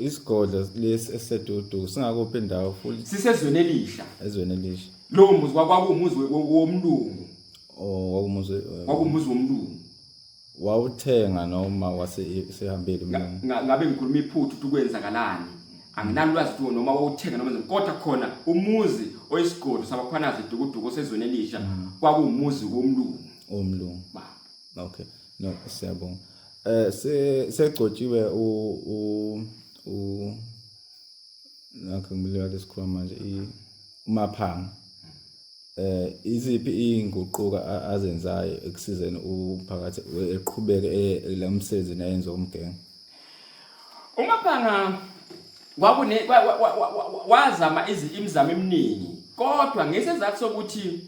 [SPEAKER 2] Isigodlo lesi esisedudu singakuphi indawo
[SPEAKER 3] futhi? Sisezweni elisha.
[SPEAKER 2] Ezweni elisha.
[SPEAKER 3] Lowo muzi kwakuwumuzi womlungu.
[SPEAKER 2] Oh, kwakumuzi
[SPEAKER 3] kwakumuzi womlungu.
[SPEAKER 2] Wawuthenga noma wase sehambile
[SPEAKER 3] umlungu? Ngabe ngikhuluma iphutha ukuthi kwenzakalani. Anginalo ulwazi ukuthi noma wawuthenga noma kodwa khona umuzi oyisigodlo sabakhwanazi dukuduku osezweni elisha mm. kwakuwumuzi womlungu.
[SPEAKER 2] Womlungu. Okay. No, siyabonga. Eh se segcotshiwe u u u nakho ngimlika lesikhuluma manje i uMaphanga. Eh iziphi inguquko azenzayo ekusizeni umphakathi eqhubeke e, la msebenzi nayenza umgenge?
[SPEAKER 3] UMaphanga kwakune wazama imizamo eminingi kodwa ngesizathu sokuthi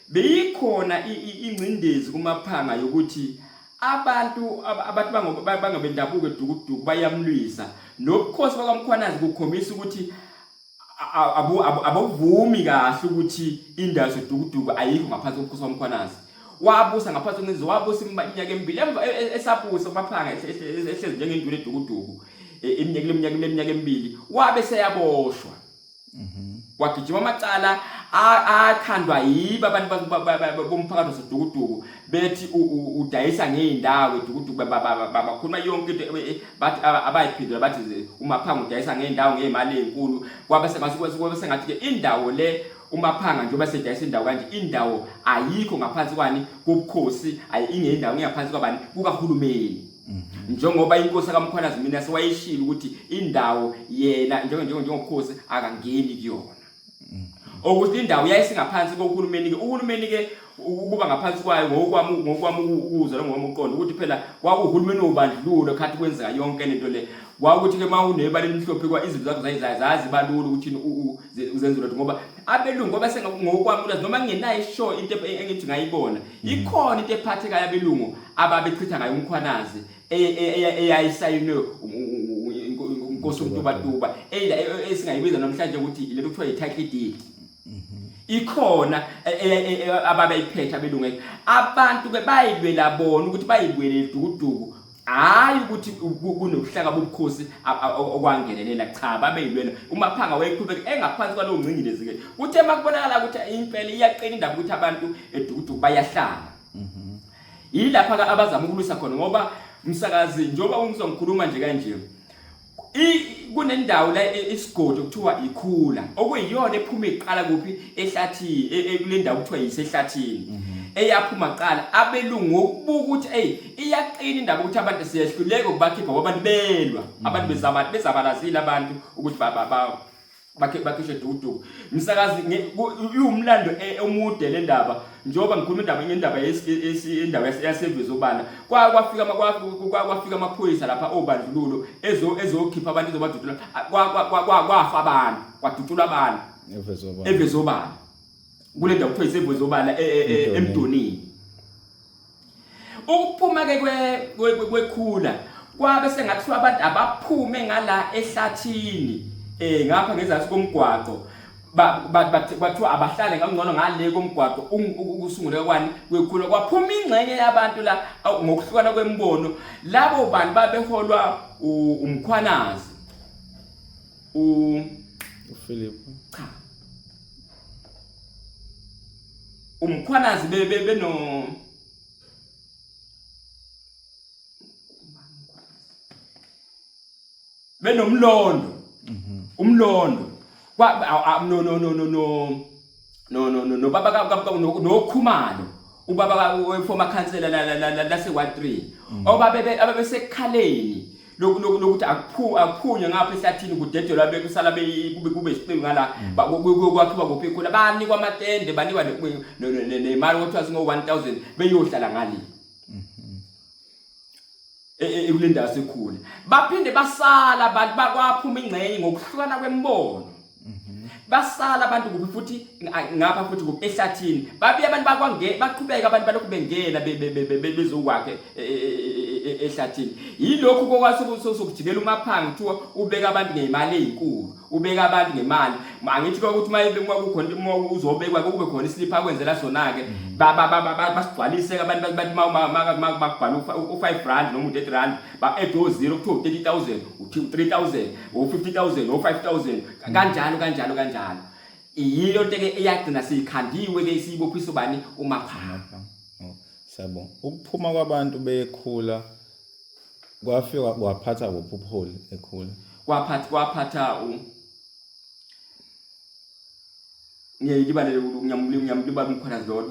[SPEAKER 3] Beyikhona ingcindezi kuMaphanga yokuthi abantu abantu bangabendabuko edukuduku bayamlwisa nobukhosi bakwaMkhwanazi kukhombisa ukuthi abuvumi kahle ukuthi indawo yasedukuduku ayikho ngaphansi kobukhosi kwaMkhwanazi wabusa ngaphansi kwencindezi wabusa iminyaka emibili emva e, e, esabusa uMaphanga ehlezi njengenduna edukuduku iminyaka leminyaka leminyaka emibili wabe seyaboshwa Kwagijima amacala akhandwa yibo abantu bomphakathi waseDukuduku bethi udayisa ngey'ndawo eDukuduku bakhuluma yonke into e, e, bathi abayiphindula bathi uMaphanga udayisa ngey'ndawo ngey'mali ey'nkulu kwabe sengathi-ke indawo le uMaphanga njengoba sedayisa indawo kanje indawo ayikho ngaphansi kwani kobukhosi ingeyindawo ingaphansi kwabani kukahulumeni Mhm. Njengoba inkosi kaMkhwanazi mina sewayishilo ukuthi indawo yena njengobukhosi akangeni kuyona. Mhm. Ukuthi indawo yayisingaphansi kohulumeni ke uhulumeni ke ukuba ngaphansi kwayo ngokwami ngokwami ukuzwa ngokwami uqondo ukuthi phela kwakuhulumeni wobandlululo khathi kwenzeka yonke lento le kwakuthi ke mawunebala elimhlophe kwa izinto zakho zaziba lula ukuthi uzenze lutho ngoba abelungu ngoba sengokwami ulwazi noma ngingenayo ishow into engithi ngayibona mhm. ikhona into ephathekayo abelungu ababechitha ngayo uMkhwanazi eyayisayinwe inkosi uMtubatuba esingayibiza namhlanje ukuthi ile kuthiwa yi-title deed ikhona ababeyiphethe abelungu abantu ke bayilwela bona ukuthi bayibuyele idukuduku hayi ukuthi kunobuhlaka bobukhosi okwangenelela cha babeyilwela uMaphanga wayeqhubeka engaphansi kwalowo ngcingilezi ke kuthe makubonakala ukuthi impela iyaqina indaba ukuthi abantu edukuduku bayahlala mhm. Yilapha ke abazama ukulwisa khona ngoba msakazi njengoba ungizwa ngikhuluma nje kanje kunendawo la isigodi okuthiwa ikhula okuyiyona ephuma iqala kuphi ehlathini e, e, kule ndawo kuthiwa yisehlathini mhm. eyaphuma kuqala abelungu ngokubuka ukuthi ey iyaqina indaba ukuthi abantu siyehluleka ukubakhipha ngoba abantu belwa mhm. abantu bezaba bezabalazile abantu ukuthi ba bakhe bakhishwe dukuduku msakazi iwumlando e, omude le ndaba njengoba ngikhuluma indaba ngendaba indawo yasevezobala kwafika kwafika amaphoyisa lapha obandlululo ezokhipha abantu ezobadudula kwafa abantu kwadutshulwa abantu evezobala kule ndawo kuthiwa isevezobala e, e, emdonini Ukuphuma ke kwekhula kwabe sengathiwa abantu abaphume ngala ehlathini eh ngapha ngezansi komgwaqo kwathiwa abahlale ngangcono ngale komgwaqo ukusunguleka kwani kwekhula kwaphuma ingxenye yabantu la ngokuhlukana kwembono labo bantu babeholwa uMkhwanazi
[SPEAKER 2] u uPhilip
[SPEAKER 3] cha uMkhwanazi bebe beno benomlondo mhm. umlondo kwa no no no no no no no no baba nokhumalo ubaba we-former councillor lase ward 3 mm. obabe ababesekhaleni lokuthi akuphunywe ngapha ehlathini kudedelwa bekusala kube kube isiqiwi ngala mm. kwakhiwa kuphi khona banikwa amatende banikwa nemali kwathiwa singo-1000 beyohlala ngale mm-hmm. E, e, e, kule ndawo sekhula baphinde basala abantu bakwaphuma ingxenye ngokuhlukana kwemibono basala abantu kuphi futhi ngapha futhi kuphi ehlathini babuye abantu bakwange baqhubeka abantu balokhu bengena bezokwakhe ehlathini yilokhu kokwase sokujikela umaphanga kuthiwa ubeka abantu ngemali ezinkulu ubeka abantu ngemali angithi ukuthi uma kukhona uma uzobekwa kube khona islip akwenzela sona ke mhm. basigcwalise abantu bathi makubhala u5 rand noma u30 rand ba add o 0 kuthiwa u30000 u3000 u50000 u5000 kanjalo kanjalo kanjalo yiyo nto ke eyagcina siyikhandiwe ke isibophiso bani umaphanga
[SPEAKER 2] oh, siyabonga ukuphuma kwabantu bekhula Kwafika kwaphatha kuphi ubuholi ekhula?
[SPEAKER 3] Kwaphatha kwaphatha u ngiyilibale ngiyamlibala umkhwanazi lo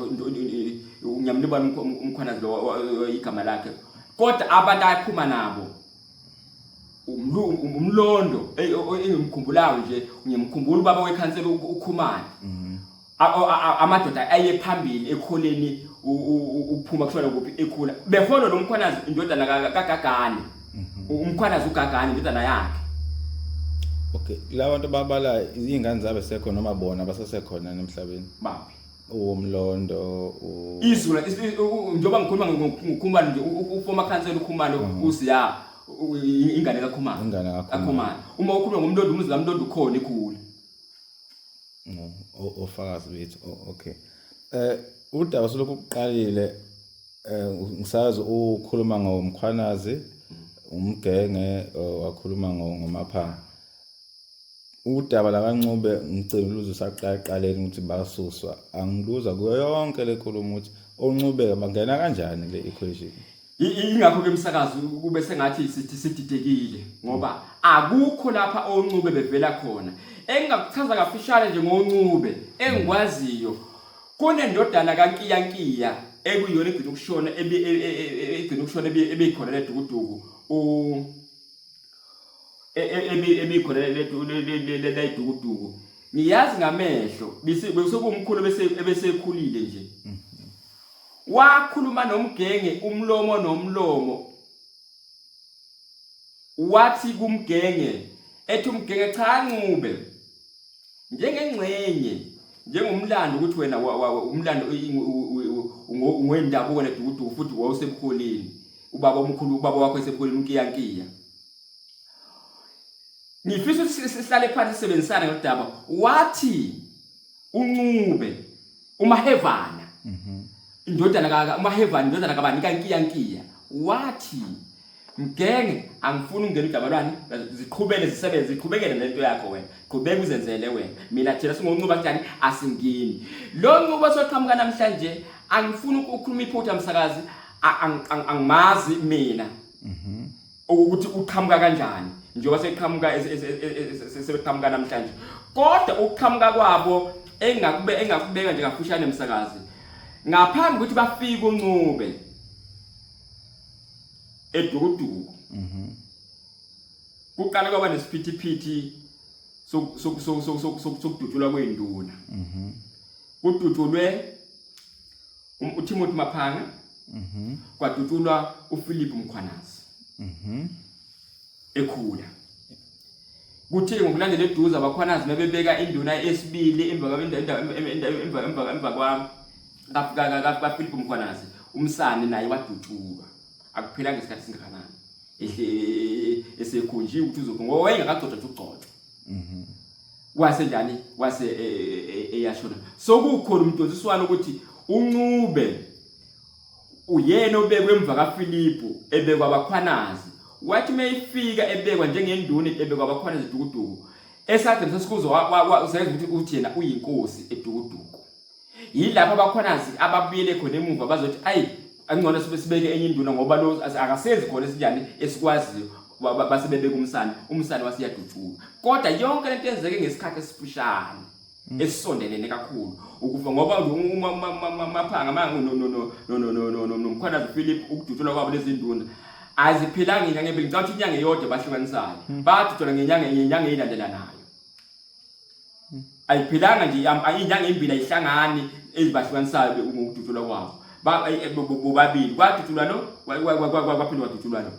[SPEAKER 3] ngiyamlibala umkhwanazi lo igama lakhe kodwa abantu aphuma nabo umlondo engimkhumbulayo nje ngiyamkhumbula ubaba wekhansela uKhumalo mhm. Amadoda aye phambili ekholeni ukuphuma kushona kuphi ekhula beholo lo mkhwanazi indodana kaGagane mhm. umkhwanazi uGagane indodana yakhe
[SPEAKER 2] okay laba bantu babala izingane zabe sekho noma bona basasekhona emhlabeni baphi umlondo
[SPEAKER 3] izulu njengoba ngikhuluma ngokhumalo nje ufoma khansela ukhumalo mhm. usiya ingane kakhumalo
[SPEAKER 2] ingane kakhumalo
[SPEAKER 3] uma ukhuluma ngomlondo umuzi kamlondo ukhona ekhula
[SPEAKER 2] No, ofakazi bethu. Oh, okay. Eh udaba solokhu kuqalile eh ngisazi ukhuluma ngomkhwanazi umgenge wakhuluma ngomaphanga. Udaba lakaNcube ngicela uluze usaqala eqaleni ukuthi basuswa. Angiluzwa kuyo yonke le nkulumo ukuthi oNcube bangena kanjani kule equation.
[SPEAKER 3] Ingakho ke umsakazi kube sengathi sithi sididekile ngoba akukho lapha oNcube bevela khona. Engingakuchaza kafishane nje ngoNcube engikwaziyo kunendodana kaNkiyankiya ekuyiyona egcina ukushona egcina ukushona ebikhona ledukuduku u ebikhona ledukuduku ngiyazi ngamehlo bese bekuwumkhulu bese ebesekhulile nje Wakhuluma noMgenge umlomo nomlomo. Wathi kuMgenge, ethi uMgenge cha Ncube, njengengxenye njengomlando ukuthi wena umlando ngwendabuko nedukuduku futhi wawusebuholini ubaba omkhulu ubaba wakho esebuholini unkiyankiya ngifisa ukuthi sihlale phansi sisebenzisane ngodaba wathi uNcube uMahevana mhm. indodana ka uMahevana indodana kabani kaNkiyankiya wathi mgenge angifuni ukungena udaba lwani ziqhubele zisebenze ziqhubekele nento yakho wena qhubeka uzenzele wena mina thina singoncuba kanjani asingeni lo ncuba soqhamuka namhlanje angifuni ukukhuluma iphutha msakazi angimazi mina mhm. ukuthi uqhamuka kanjani njengoba seqhamuka sebeqhamuka namhlanje kodwa ukuqhamuka kwabo engakube engakubeka nje kafushane msakazi ngaphambi ukuthi bafike uNcube edukuduku mhm. Kuqala kwaba nesiphithiphithi sokudutshulwa kwenduna mhm. Kudutshulwe uTimothy Maphanga mhm. Kwadutshulwa uPhilip Mkhwanazi mhm. Ekhula kuthe ngokulandela eduze abakhwanazi bebebeka induna esibili emva emva emva emva kwa kaPhilip Mkhwanazi umsane naye wadutshulwa akuphelanga isikhathi singakanani ehle esekhonjiwe ukuthi uzobe ngoba wayengakagcotshwa nje ukugcotshwa mhm. Wase njani wase e, e, e, eyashona so kukhona umdonsiswano ukuthi uNcube uyena obekwe emva kaFilipu ebekwa abakhwanazi wathi mayifika ebekwa njengenduna ebekwa abakhwanazi edukuduku esagcina sesikuzo wazenza ukuthi uthi yena uyinkosi edukuduku Yilapho abakhwanazi ababuyele khona emuva bazothi ayi angcono sibe sibeke enye induna ngoba lo akasenzi khona esinjani esikwaziyo base bebeka umsana umsana wasiyadutshulwa kodwa yonke lento yenzeke ngesikhathi esifushane esisondelene kakhulu ukufa ngoba umaphanga nomkhwanazi Philip ukudutshulwa kwabo lezi nduna aziphilanga inyanga embili ngicabanga ukuthi inyanga eyodwa bahlukanisayo badutshulwa ngenyanga ngenyanga eyilandelanayo Ayiphilanga nje inyanga embili ayihlangani ezibahlukanisayo ngokudutshulwa kwabo. Bobabili kwadutshulwa lo kwaphinde kwadutshulwa lo.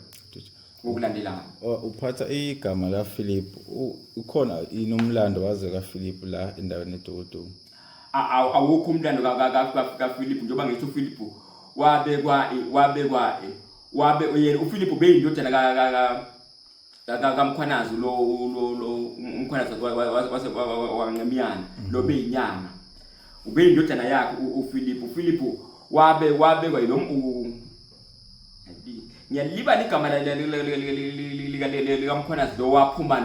[SPEAKER 3] Ngokulandelana.
[SPEAKER 2] Uphatha igama la Philip, ukhona yini umlando waze ka Philip la endaweni eDukuduku?
[SPEAKER 3] Awukho umlando ka Philip, njengoba ngithi uPhilip wabekwa wabekwa wabe yena uPhilip ubeyindodana ka ka kaMkhwanazi, lo lo lo uMkhwanazi wase wanqemiyana lo beyinyanga, ubeyindodana yakhe uPhilip. uPhilip wabe wabekwa yilo, ngiyalibala igama likaMkhwanazi lo waphuma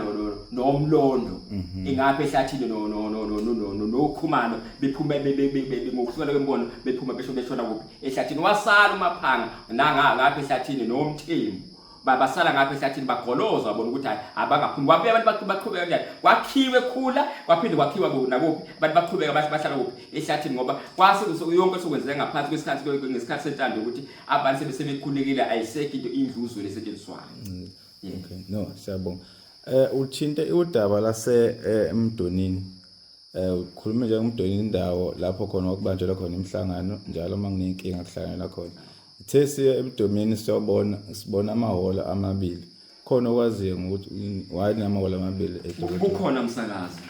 [SPEAKER 3] noMlondo ingapha ehlathini noKhumalo, bephume ngokuhlukana kwembono, bephuma besho beshona kuphi ehlathini. Wasala uMaphanga nangapha ehlathini noMthembu, basala ngapha ehlathini, bagolozwa bona ukuthi hayi, abangaphumi. Kwabuya abantu baqhubeka kanjani, kwakhiwe khula, kwaphinde kwakhiwa nakuphi, abantu baqhubeka bahlala kuphi ehlathini, ngoba kwase yonke sokwenzeka ngaphansi kwesikhathi, ngesikhathi sentando, ukuthi abantu sebekhulekile, ayisekho into indluzula esetshenziswayo.
[SPEAKER 2] Okay, no, siyabonga. Uthinte udaba lase eMdonini. Ukhulume nje ngomdonini, indawo lapho khona okubanjelwa khona imihlangano njalo uma kunenkinga kuhlanganela khona. Ithe siye eMdomini siyobona, sibona amahhola amabili. Khona okwaziyo ngokuthi why namahhola amabili eDukuduku?
[SPEAKER 3] Kukhona, msakazi.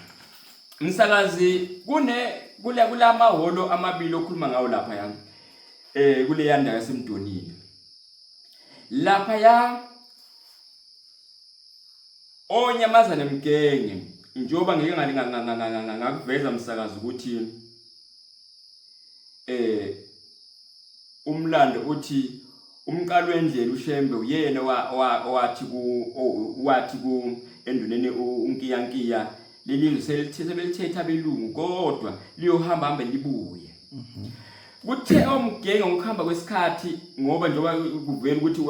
[SPEAKER 3] Msakazi, kune kule kulamahholo amabili okhuluma ngawo lapha ya. Kule ndawo yaseMdonini. Lapha ya onyamazane mgenge, njengoba ngike ngakuveza msakazi ukuthi umlando uthi umqalo wendlela uShembe uyena owathi ku enduneni uNkiyankiya, leli zwe sebelithetha abelungu, kodwa liyohamba hambe libuye. Kuthe omgenge ngokuhamba kwesikhathi, ngoba njengoba kuvela ukuthi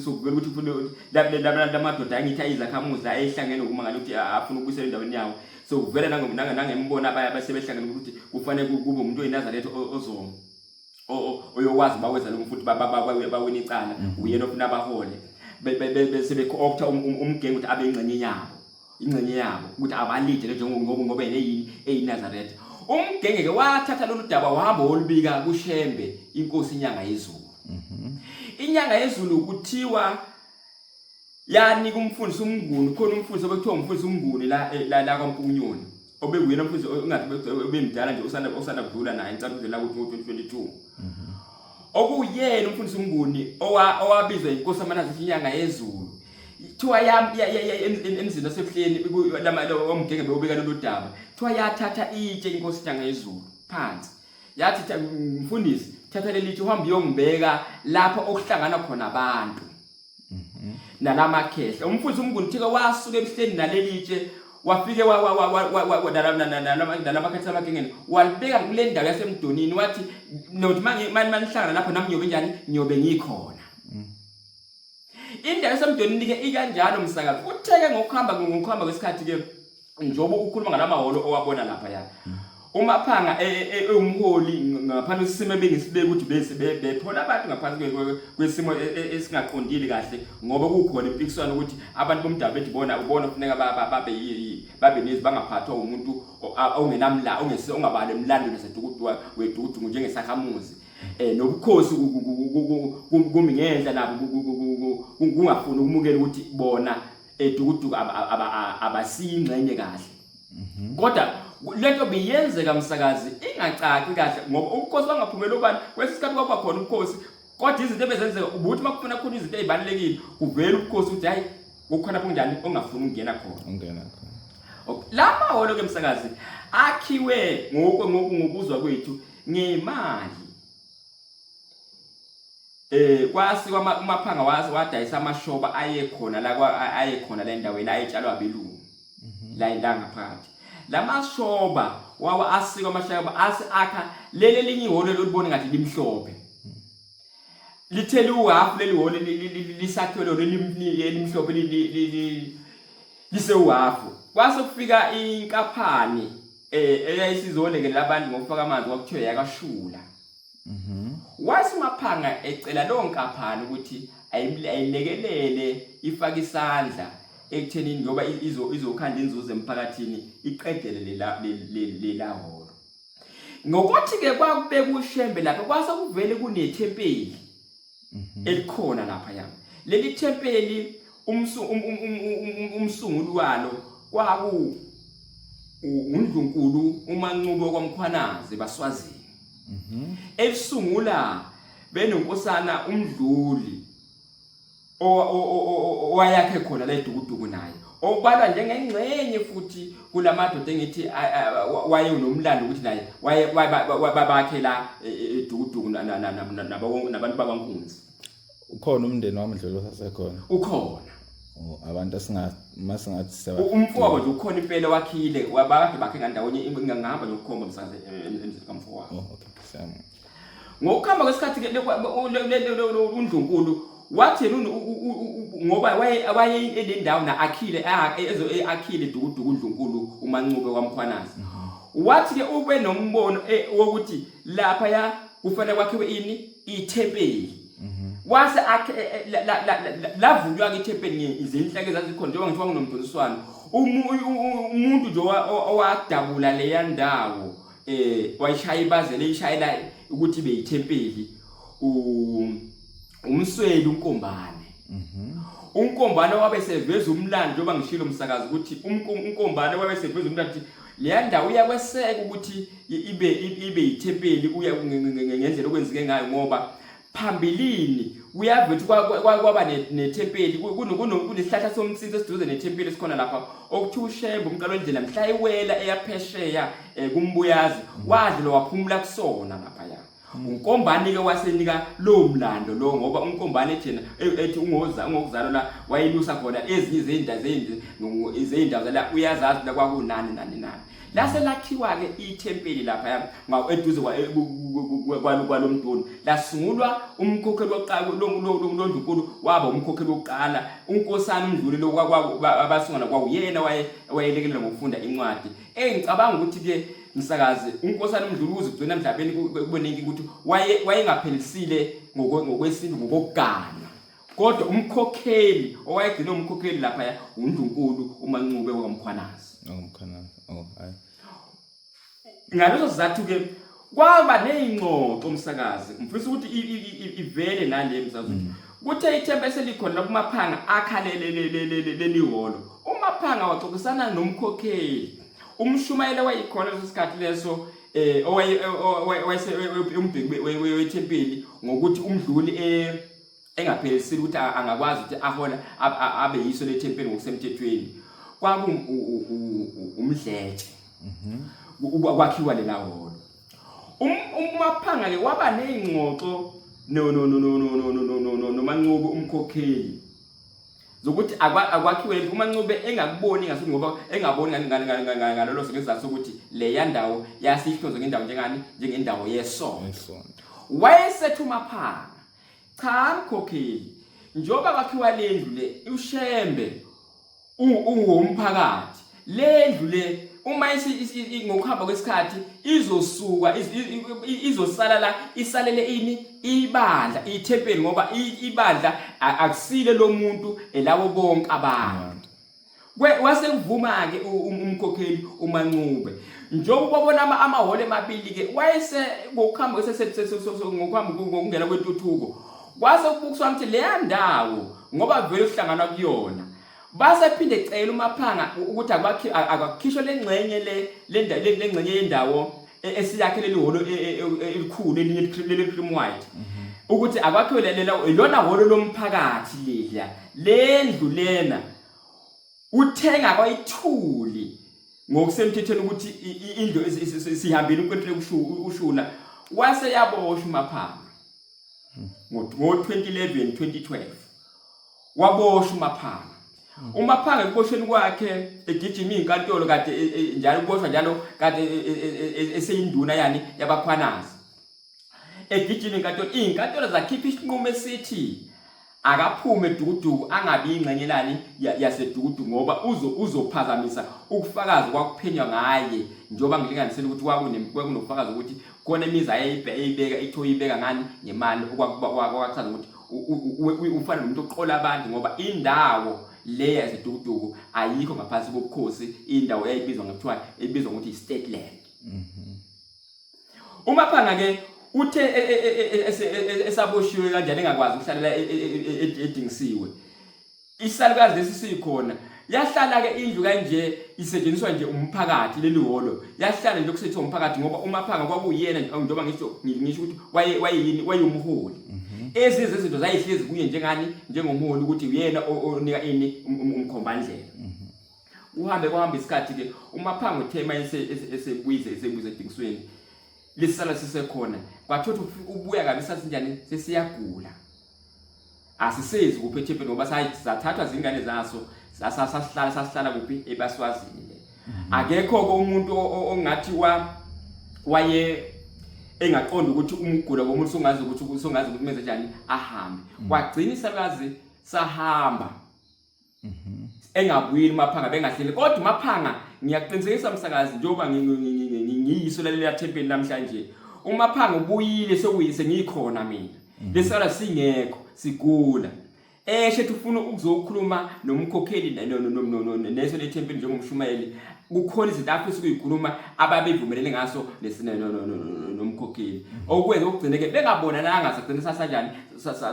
[SPEAKER 3] sokuvela ukuthi lamadoda angithi ayizakhamuzi la ehlangene ukumangala ukuthi afuna ukubuyisela endaweni yawo, so kuvela nangembono abaya basebehlangene ukuthi kufanele kube umuntu oyiNazaretha ozo oyokwazi baweza lo futhi bawina icala, uyena ofuna abahole, bese be-co-opta umgenge ukuthi abe ingxenye yabo, ingxenye yabo ukuthi abalide njengoba ngoba yena eyini eyiNazaretha. Umgenge ke wathatha lolu daba wahamba wolubika kuShembe inkosi inyanga yezulu. Inyanga yezulu kuthiwa yanika umfundisi uMnguni, khona umfundisi obekuthiwa umfundisi uMnguni la la la kwaMpunyoni, obekuyena umfundisi ongathi obemdala nje, osanda kudlula naye, ngicela ukudlula ku-2022, okuyena umfundisi uMnguni owabizwa inkosi aManazaretha inyanga yezulu. Kuthiwa emzini wasebuhleni omgenge bewubeka lolu daba, kuthiwa yathatha itshe inkosi inyanga yezulu phansi, yathi, "Mfundisi, thatha leli tshe uhambe uyongibeka lapho okuhlangana khona abantu nalamakhehla." Umfundisi uMnguni thike wasuka ebuhleni naleli tshe, wafike nalamakhehla amagengeni, walibeka kule ndawo yaseMdonini, wathi nothi manihlangana lapho nami ngiyobe njani, ngiyobe ngikhona. Indawo yaseMdonini ke ikanjalo msakazi. Utheke ngokuhamba kwesikhathi ke, njengoba ukhuluma ngalamahholo owabona lapha ya, uMaphanga ewumholi ngaphansi kwesimo ebengisibeka ukuthi bese bephola abantu ngaphansi kwesimo esingaqondile kahle, ngoba kukhona impikiswano ukuthi abantu bomdabu bethi bona ubona kufuneka babe babe nezi bangaphathwa umuntu ongenamla ongese ongabali emlandweni waseDukuduku weDukuduku njengesakhamuzi, nobukhosi kumi ngenhla nabo kungafuni ukumukela ukuthi bona eDukuduku abasiyingxenye kahle. Kodwa lento biyenzeka msakazi ingacaci kahle, ngoba ubukhosi bangaphumela ubani kwesinye isikhathi, kwaba khona ubukhosi, kodwa izinto ebezenzeka ubuthi makufuna khona izinto ezibalulekile kuvela ubukhosi ukuthi hayi, kukhona kunjani ongafuni ukungena khona.
[SPEAKER 2] Ungena khona.
[SPEAKER 3] Okay. La mahholo ke msakazi akhiwe ngokuzwa kwethu ngemali kwasi uMaphanga wadayisa amashoba ayekhona la ayekhona la endaweni ayetshalwa abelungu la la ngaphakathi. Lamashoba wawa asikwa amashoba ase akha leli elinye ihholo lolibona ngathi limhlophe, lithe liwuhafu leli hholo lisakhiwe lolo elimhlophe lisewuhafu. Kwase kufika inkaphani eyayisizolekelela abantu ngokufaka amanzi, kwakuthiwa yakashula. Wathi uMaphanga ecela leyo nkaphani ukuthi ayilekelele ifake isandla ekuthenini ngoba izokhanda inzuzo emphakathini, iqedele lela hholo. Ngokuthi-ke kwakubeka uShembe lapha, kwase kuvele kunethempeli elikhona lapha ya. Leli thempeli umsunguli walo kwaku uNdlunkulu uMaNcube kwaMkhwanazi baSwazini. Elisungula benonkosana uMdluli owayakhe khona le dukuduku naye okubalwa njengengxenye futhi kulamadoda engithi wayenomlando ukuthi naye waye babakhe la e, e, edukuduku nabantu bakwaNkunzi.
[SPEAKER 2] Ukhona umndeni wamdlulu osasekhona?
[SPEAKER 3] Ukhona.
[SPEAKER 2] Oh, abantu esinga masingathi
[SPEAKER 3] seba umfowabo nje ukhona impela wakhile wabakade bakhe ngandawonye ngihamba ngiyokukhomba msakazi emzini kamfowabo.
[SPEAKER 2] Oh, okay. Siyabonga.
[SPEAKER 3] Ngokuhamba kwesikhathi ke uNdlunkulu wathi yena ngoba waye waye elendawo na akhile ezo akhile dukuduku uNdlunkulu uMancube kwaMkhwanazi. Wathi ke ube nombono eh, wokuthi lapha ya kufanele kwakhiwe ini ithempeli. Wase akhe eh, eh, lavunywa ke ithempeli ngezinhlaka ezazikhona njengoba ngithiwa kunomdonsiswano. Umuntu nje owadabula leya ndawo wayishaya ibazele ishayela ukuthi beyithempeli umsweli uNkombane. UNkombane wabe seveza umlando njengoba ngishilo umsakazi ukuthi uNkombane wabe seveza umlando ukuthi leya ndawo uyakweseka ukuthi ibe ibe yithempeli uya ngendlela okwenzeke ngayo ngoba phambilini kuyavela ukuthi kwaba nethempeli kunesihlahla somtsinsi esiduze nethempeli esikhona lapha okuthiwa uShembe umqalo wendlela mhla iwela eyaphesheya kumbuyazi wadlula waphumula kusona laphaya. UNkombane ke wasenika lowo mlando lo ngoba uNkombane ethena ethi ungoza ungokuzalwa la wayelusa khona ezinye izindawo zezindawo la uyazazi la kwakunani nani nani. Lase lakhiwa ke ithempeli lapha eduze kwalomdoni lasungulwa umkhokheli wokuqala londlunkulu waba umkhokheli wokuqala uNkosana uMdluli lo abasungula kwawuyena wayelekelela ngokufunda incwadi. Engicabanga ukuthi ke msakazi uNkosana uMdluli ukuze kugcina emhlabeni kube nenkinga ukuthi wayengaphelisile ngokwesintu ngokokugana kodwa umkhokheli owayegcina umkhokheli lapha uNdlunkulu uMancube waMkhwanazi.
[SPEAKER 2] Oh, mkhwanazi. Oh, hayi.
[SPEAKER 3] Ngaleso sizathu ke kwaba nezingxoxo umsakazi ngifisa ukuthi ivele nale msakazi ukuthi kuthe ithemba eselikhona la kuMaphanga akhalele leli hholo. UMaphanga waxoxisana nomkhokheli umshumayela wayikhona leso sikhathi leso owayese umbheki wethempeli ngokuthi umdluli engaphelisile ukuthi angakwazi ukuthi ahola abe yiso lethempeli ngokusemthethweni kwaku umdletshe kwakhiwa lela hholo. UMaphanga ke waba nezingxoxo no no no no no no no no no noMancube umkhokheli zokuthi akwakhiwe uMancube engakuboni ngasuthi ngoba engaboni ngalolo ngesizathu sokuthi leya ndawo yasihlonzwe ngendawo njengani njengendawo yesonto. Wayesethu uMaphanga cha mkhokheli njengoba kwakhiwa lendlu le uShembe ungumphakathi lendlu le uma ngokuhamba kwesikhathi izosuka izosala la isalele ini ibandla ithempeli ngoba ibandla akusile lomuntu elabo bonke abantu. Wase kuvuma-ke umkhokheli uMancube njengoba ubabona amahholo emabili-ke wayese ngokuhamba ngokuhamba ngokungena kwentuthuko kwase kubukiswana ukuthi leya ndawo ngoba vele kuhlanganwa kuyona base phinde cela uMaphanga ukuthi akwakhishwe lengxenye le lengxenye yendawo esiyakhe leli hholo elikhulu elinye leli cream white ukuthi akwakhiwe lela ilona hholo lomphakathi leliya lendlu lena uthenga kwayithuli ngokusemthethweni ukuthi indlu sihambile ukwethu ushula wase yaboshwa uMaphanga ngo-2011 2012 waboshwa uMaphanga. UMaphanga ekuboshweni kwakhe egijima iy'nkantolo kade njalo kuboshwa njalo kade eseyinduna yani yabakhwanazi egijima inkantolo iy'nkantolo zakhipha isinqumo esithi akaphume edukuduku angabi ingxenye lani yasedukuduku ngoba uzophazamisa ukufakazi kwakuphenywa ngaye njengoba ngilinganisela ukuthi kwakunobufakazi ukuthi khona imizi ayeyibeka ithiwa uyibeka ngani ngemali okwakuchaza ukuthi ufana nomuntu oqola abantu ngoba indawo le yasedukuduku ayikho ngaphansi kobukhosi indawo eyayibizwa ngokuthiwa ibizwa ngokuthi i-state land. UMaphanga ke Uthe esaboshiwe kanjani engakwazi ukuhlalela edingisiwe. Isalukazi lesi sikhona. Yahlala ke indlu kanje isetshenziswa nje umphakathi leli hholo. Yahlala nje kusetshenziswa umphakathi ngoba uMaphanga kwakuyena njengoba ngisho ngisho ukuthi waye wayeyini wayumholi. Ezinye zezinto zayihlezi kuye njengani njengomholi ukuthi uyena onika ini umkhombandlela. Uhambe kwahamba isikhathi ke uMaphanga uthe mayese esebuyize esebuyize edingisweni lisala sisekhona kwathiwa ubuya kabi sasinjani sesiyagula asisezi kuphi ethempeni ngoba sathathwa zingane zaso sasihlala sasihlala kuphi ebaswazini le akekho ke umuntu ongathi wa waye engaqonda ukuthi umgula komuntu songazi ukuthi songazi ukuthi menze njani ahambe kwagcina isalukazi sahamba engabuyeli uMaphanga bengahleli kodwa uMaphanga ngiyaqinisekisa msakazi njengoba ngiyiso lalela thempeli namhlanje uMaphanga ubuyile sokuyise ngikhona mina lesala singekho sigula eshe ethi ufuna ukuzokhuluma nomkhokheli neso lethempeli njengomshumayeli kukhona izinto afisa ukuyikhuluma ababevumelene ngaso nomkhokheli okwenza ukugcine-ke bengabonananga sagcine sasanjani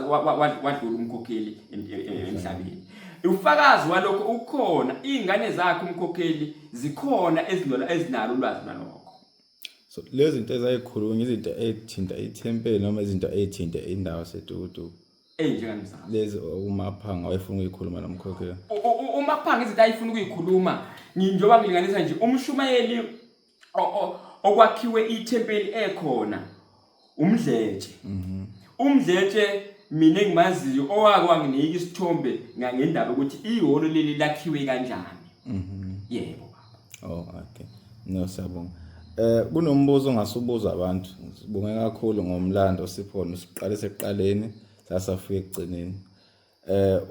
[SPEAKER 3] wadlula umkhokheli emhlabeni ufakazi walokho ukhona iy'ngane zakhe umkhokheli zikhona ezinalo ulwazi lwalokho.
[SPEAKER 2] So lezi zinto ezayikhulunywa izinto ey'thinta ithempeli noma izinto ey'thinta indawo yaseTukutuku
[SPEAKER 3] Ey'njengani mzala?
[SPEAKER 2] Lezi uMaphanga wayefuna ukuyikhuluma nomkhokheli.
[SPEAKER 3] UMaphanga izinto ayefuna ukuyikhuluma njengoba ngilinganisa nje umshumayeli okwakhiwe ithempeli ekhona uMdletshe. UMdletshe mina engimaziyo owake wanginika isithombe ngendaba ukuthi ihholo leli lakhiwe kanjani. Yebo
[SPEAKER 2] baba. Oh okay. No siyabonga. Kunombuzo ongasubuza abantu. Sibonge kakhulu ngomlando siphona siqale sekuqaleni sasafika ekugcineni.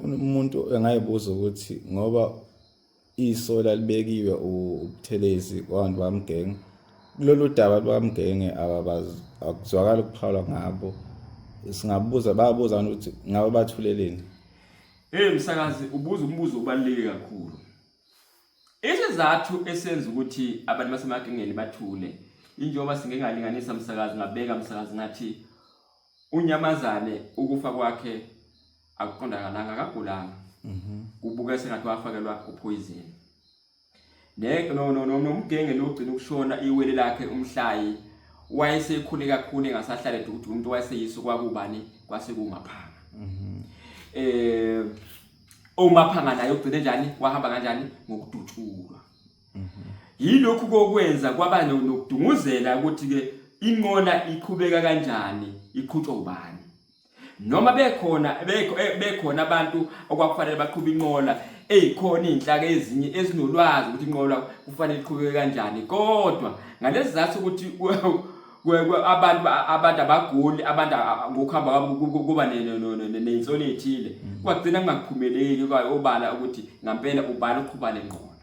[SPEAKER 2] Umuntu engayibuza ukuthi ngoba iso lalibekiwe uButhelezi kwabantu baMgenge kulolu daba lwaMgenge ababazi akuzwakala ukuphawula ngabo singabuza bayabuza ukuthi ngabe bathuleleni.
[SPEAKER 3] Hey msakazi ubuza umbuzo obaluleke kakhulu. Isizathu esenza ukuthi abantu basemagengeni bathule injengoba singeke ngalinganisa msakazi ngabeka msakazi ngathi unyamazane ukufa kwakhe akuqondakalanga akagulanga. Kubuke sengathi wafakelwa upoison. Ne no no nomgenge lo ugcina ukushona iwele lakhe umhlayi wayesekhule kakhulu engasahlale dudu umuntu wayeseyiso kwakubani kwase kumaphanga. Umaphanga naye ugcine njani wahamba kanjani ngokudutshulwa. Yilokhu kokwenza kwaba nokudunguzela ukuthi ke inqola iqhubeka kanjani iqhutshwa ubani. Noma bekhona bekhona abantu okwakufanele baqhube inqola eyikhona izinhlaka ezinye ezinolwazi ukuthi inqola kufanele iqhubeke kanjani kodwa ngalezi zathu ukuthi abantu abantu abaguli abantu ngokuhamba kwabo kuba nensolo ethile kwagcina kungaphumeleli obala ukuthi ngampela ubani uqhuba lenqola.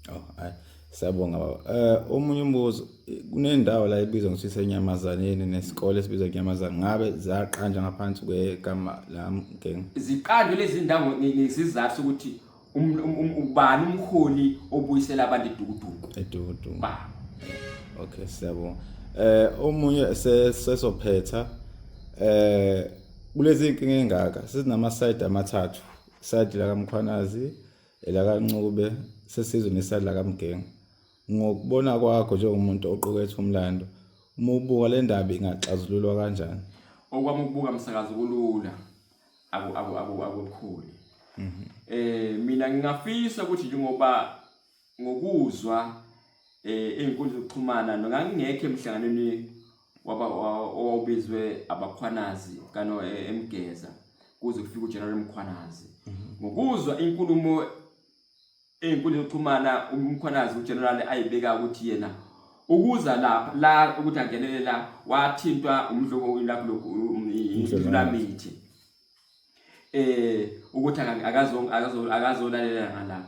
[SPEAKER 2] Oh hayi siyabonga baba. Omunye umbuzo kunendawo la ebizwa ngokuthi isenyamazaneni nesikole esibizwa ngenyamazane ngabe zaqanjwa ngaphansi kwegama la Mgenge?
[SPEAKER 3] Ziqanjwe lezi ndawo ngesizathu sokuthi ubani umholi obuyisela abantu edukuduku.
[SPEAKER 2] Edukuduku. Ba. Okay siyabonga. Omunye sesophetha kulezi inkinga engaka sesinama side amathathu. Side la kaMkhwanazi, elakaNcube, sesizwe neside la kaMgenge. Ngokubona kwakho njengomuntu oqukethe umlando, uma ubuka le ndaba ingaxazululwa kanjani?
[SPEAKER 3] Okwami ukubuka msakazi kulula akukhuli. Mina ngingafisa ukuthi njengoba ngokuzwa ey'nkundla zokuxhumana ngangingekho emhlanganweni owawubizwe abakhwanazi kano eMgeza kuze kufike uGeneral Mkhwanazi. Ngokuzwa inkulumo ey'nkundla zokuxhumana uMkhwanazi uGeneral ayibeka ukuthi yena ukuza lapha la ukuthi angenele la wathintwa umdloko lapho lokhu indlulamithi ukuthi akazolalela ngala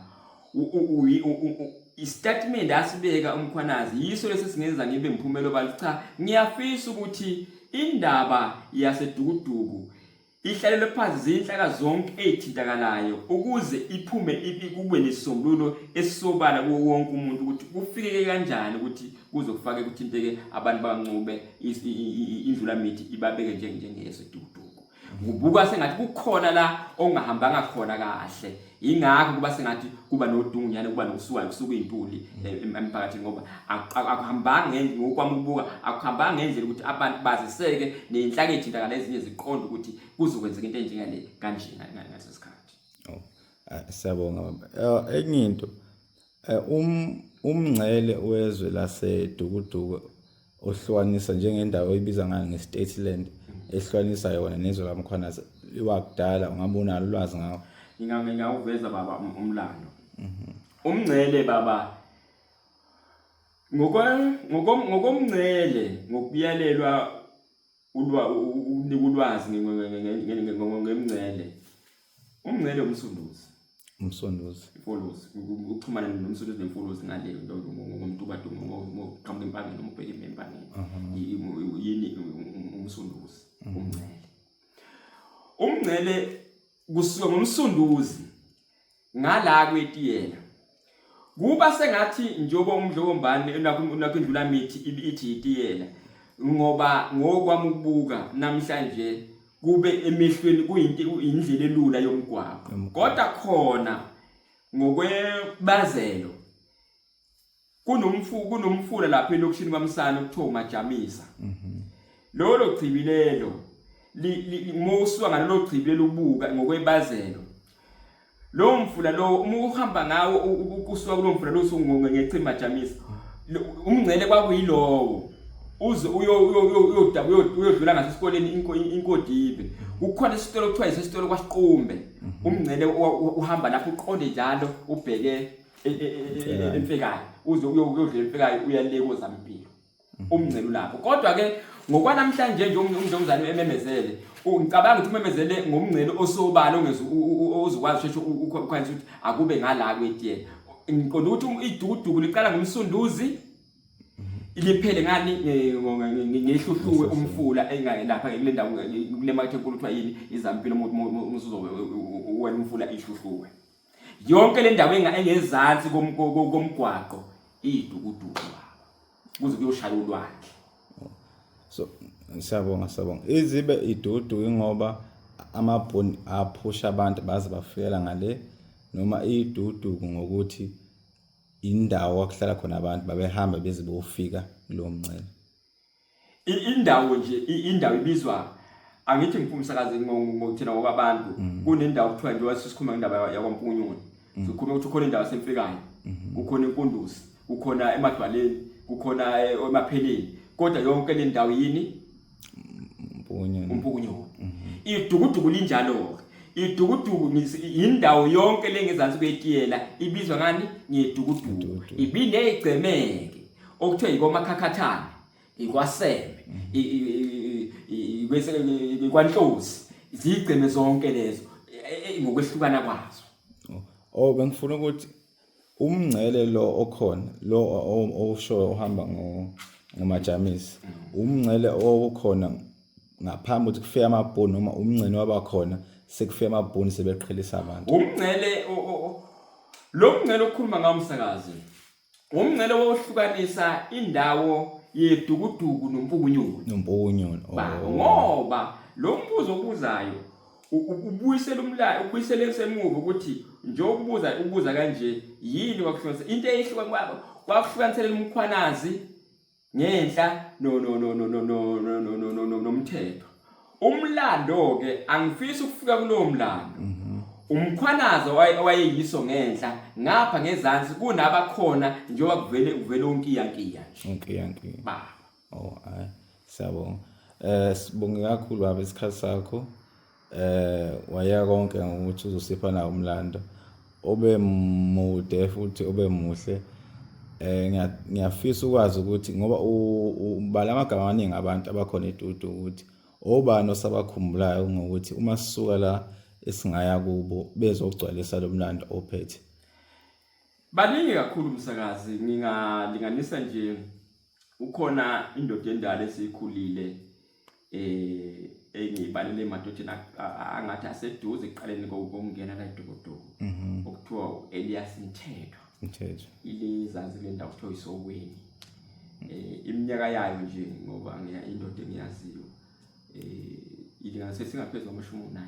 [SPEAKER 3] istatement asibeka uMkhwanazi yiso lesi singenza ngibe mphumelo bali cha ngiyafisa ukuthi indaba yasedukuduku. Ihlalelwe phansi zinhlaka zonke ezithintakalayo ukuze iphume kube nesisombululo esisobala kuwo wonke umuntu ukuthi kufikeke kanjani ukuthi kuze kufake kuthinteke abantu bakaNcube indlulamithi ibabeke njengezwe dukuduku. Kubuka sengathi kukhona la ongahambanga khona kahle ingakho kuba sengathi kuba nodungunyane kuba nokusuka kusuka iy'ntuli eh, emphakathini ngoba akuhambanga ngokwami ukubuka akuhambanga ngendlela ukuthi abantu baziseke ney'nhlaka ey'thintakala ezinye ziqonde ukuthi kuzokwenzeka into enjengale kanje ngaleso sikhathi.
[SPEAKER 2] Oh, ah, siyabonga baba. Eh, enye into eh, um umngcele wezwe laseDukuduku ohlukanisa njengendawo oyibiza ngayo nge-state land ehlukanisa yona nezwe kaMkhwanazi iwakudala ungabe unalo ulwazi ngawo?
[SPEAKER 3] Ngingawuveza baba um, umlando. Umngcele baba ngokomngcele ngokuyalelwa ulwa ukunika ulwazi ngemngcele. Umngcele umsunduzi.
[SPEAKER 2] Umsunduzi.
[SPEAKER 3] Imfolozi ukuxhumana nomsunduzi nemfolozi ngale ngomtubatuba ngokuqhamuka empangeni noma ubheke empangeni. Yini umsunduzi umngcele. Umngcele kusuka ngomsunduzi ngala kwetiyela kuba sengathi njengoba umdlokombane unakho indlulamithi ithi itiyela ngoba ngokwami ukubuka namhlanje kube emehlweni kuyinto indlela elula yomgwaqo kodwa khona ngokwebazelo Kunomfu kunomfula lapha elokishini kwaMsane okuthiwa uMajamisa. Mhm. Lolo chibi lelo uma usuka ngalolo chibi lelo ubuka ngokwebazelo. Lowo mfula lowo uma uhamba ngawo usuka kulowo mfula lo usungechibi Majamisa. Umngcele kwakuyilowo. Uze uyodlula ngasesikoleni inkodibe. Kukhona isitolo okuthiwa isitolo kwaSiqumbe. Mhm. Umngcele uhamba lapho uqonde njalo ubheke e, e, e, emfekayo uze uyodla emfekayo uyale kozampilo umngcele ulapho kodwa ke ngokwanamhlanje nje umnumzane ememezele ngicabanga ukuthi umemezele ngomngcele osobala ongeze ozokwazi sheshe ukhanyisa ukuthi akube ngala kwetiyela ngiqonda ukuthi idukuduku liqala ngomsunduzi liphele ngani ngehluhluwe umfula lapha kule ndawo kule makethe enkulu kuthiwa yini izampilo umuntu uzobe wena umfula ihluhluwe Yonke le ndawo engezansi komgwaqo iyidukuduku baba. Kuze kuyoshaya ulwandle.
[SPEAKER 2] So siyabonga siyabonga. Izibe idudu ingoba amabhoni aphusha abantu baze bafikela ngale noma iduduku ngokuthi indawo akuhlala khona abantu babehamba beze bofika kulowo mngcele.
[SPEAKER 3] Indawo nje indawo ibizwa angithi ngifumsakazi ngokuthina ngokwabantu mm. kunendawo kuthiwa nje sisikhuluma ngendaba yakwaMpunyoni mm. sikhuluma ukuthi kukhona indawo yasemfekayo mm-hmm. kukhona inkundusi kukhona emadwaleni kukhona eh, emapheleni kodwa yonke le ndawo yini
[SPEAKER 2] Mpukunyoni
[SPEAKER 3] uMpukunyoni mm-hmm. idukuduku linjalo-ke idukuduku indawo yonke lengezansi kwetiyela ibizwa ngani ngedukuduku ibineyigcemeke okuthiwa yikomakhakhathane ikwaseme ikwanhlozi zigceme zonke lezo e, e, ngokwehlukana kwazo
[SPEAKER 2] oh bengifuna ukuthi umngcele lo okhona lo owushoyo uhamba ngo ngomajamisi umngcele okhona ngaphambi ukuthi kufike amabhunu noma umngcele wabakhona sekufike amabhunu sebeqhelisa abantu
[SPEAKER 3] umngcele lo mngcele okhuluma ngawo umsakazi Umngcele wawuhlukanisa indawo yedukuduku nompukunyoni.
[SPEAKER 2] Nompukunyoni.
[SPEAKER 3] Oh. Ngoba lo mbuzo obuzayo ubuyisela umlayo ubuyisela esemuva ukuthi njengoba ubuza ubuza kanje yini kwakuhlukanisa into eyihluka kwakuhlukanisela umkhwanazi ngenhla no no no no no no no no no nomthetho Umlando ke angifisi ukufika kulowo mlando. Mhm. Umkhwanazi owayeyiso ngenhla ngapha ngezansi kunabakhona njengoba kuvele kuvele unkiyankiya
[SPEAKER 2] nje. Unkiyankiya.
[SPEAKER 3] Baba.
[SPEAKER 2] Oh hayi siyabonga. Eh sibonge kakhulu baba isikhathi sakho. Eh waya konke ngokuthi uzosipha nawo umlando obe mude futhi obe muhle. Eh ngiyafisa ukwazi ukuthi ngoba ubala amagama amaningi abantu abakhona eTutu ukuthi Obani osabakhumbulayo ngokuthi uma sisuka la esingaya kubo bezogcwalisa lo mlando ophethe?
[SPEAKER 3] Baningi kakhulu msakazi, ngingalinganisa nje ukhona indoda endala esikhulile eh engiyibalele emadodeni angathi aseduze ekuqaleni kokungena la eDukuduku okuthiwa u-Elias Mthethwa.
[SPEAKER 2] Mthethwa.
[SPEAKER 3] Ile zansi kule ndawo kuthiwa iSoweni. Iminyaka yayo nje ngoba ngiya indoda engiyaziyo ilinganise singaphezu kwamashumi u-9.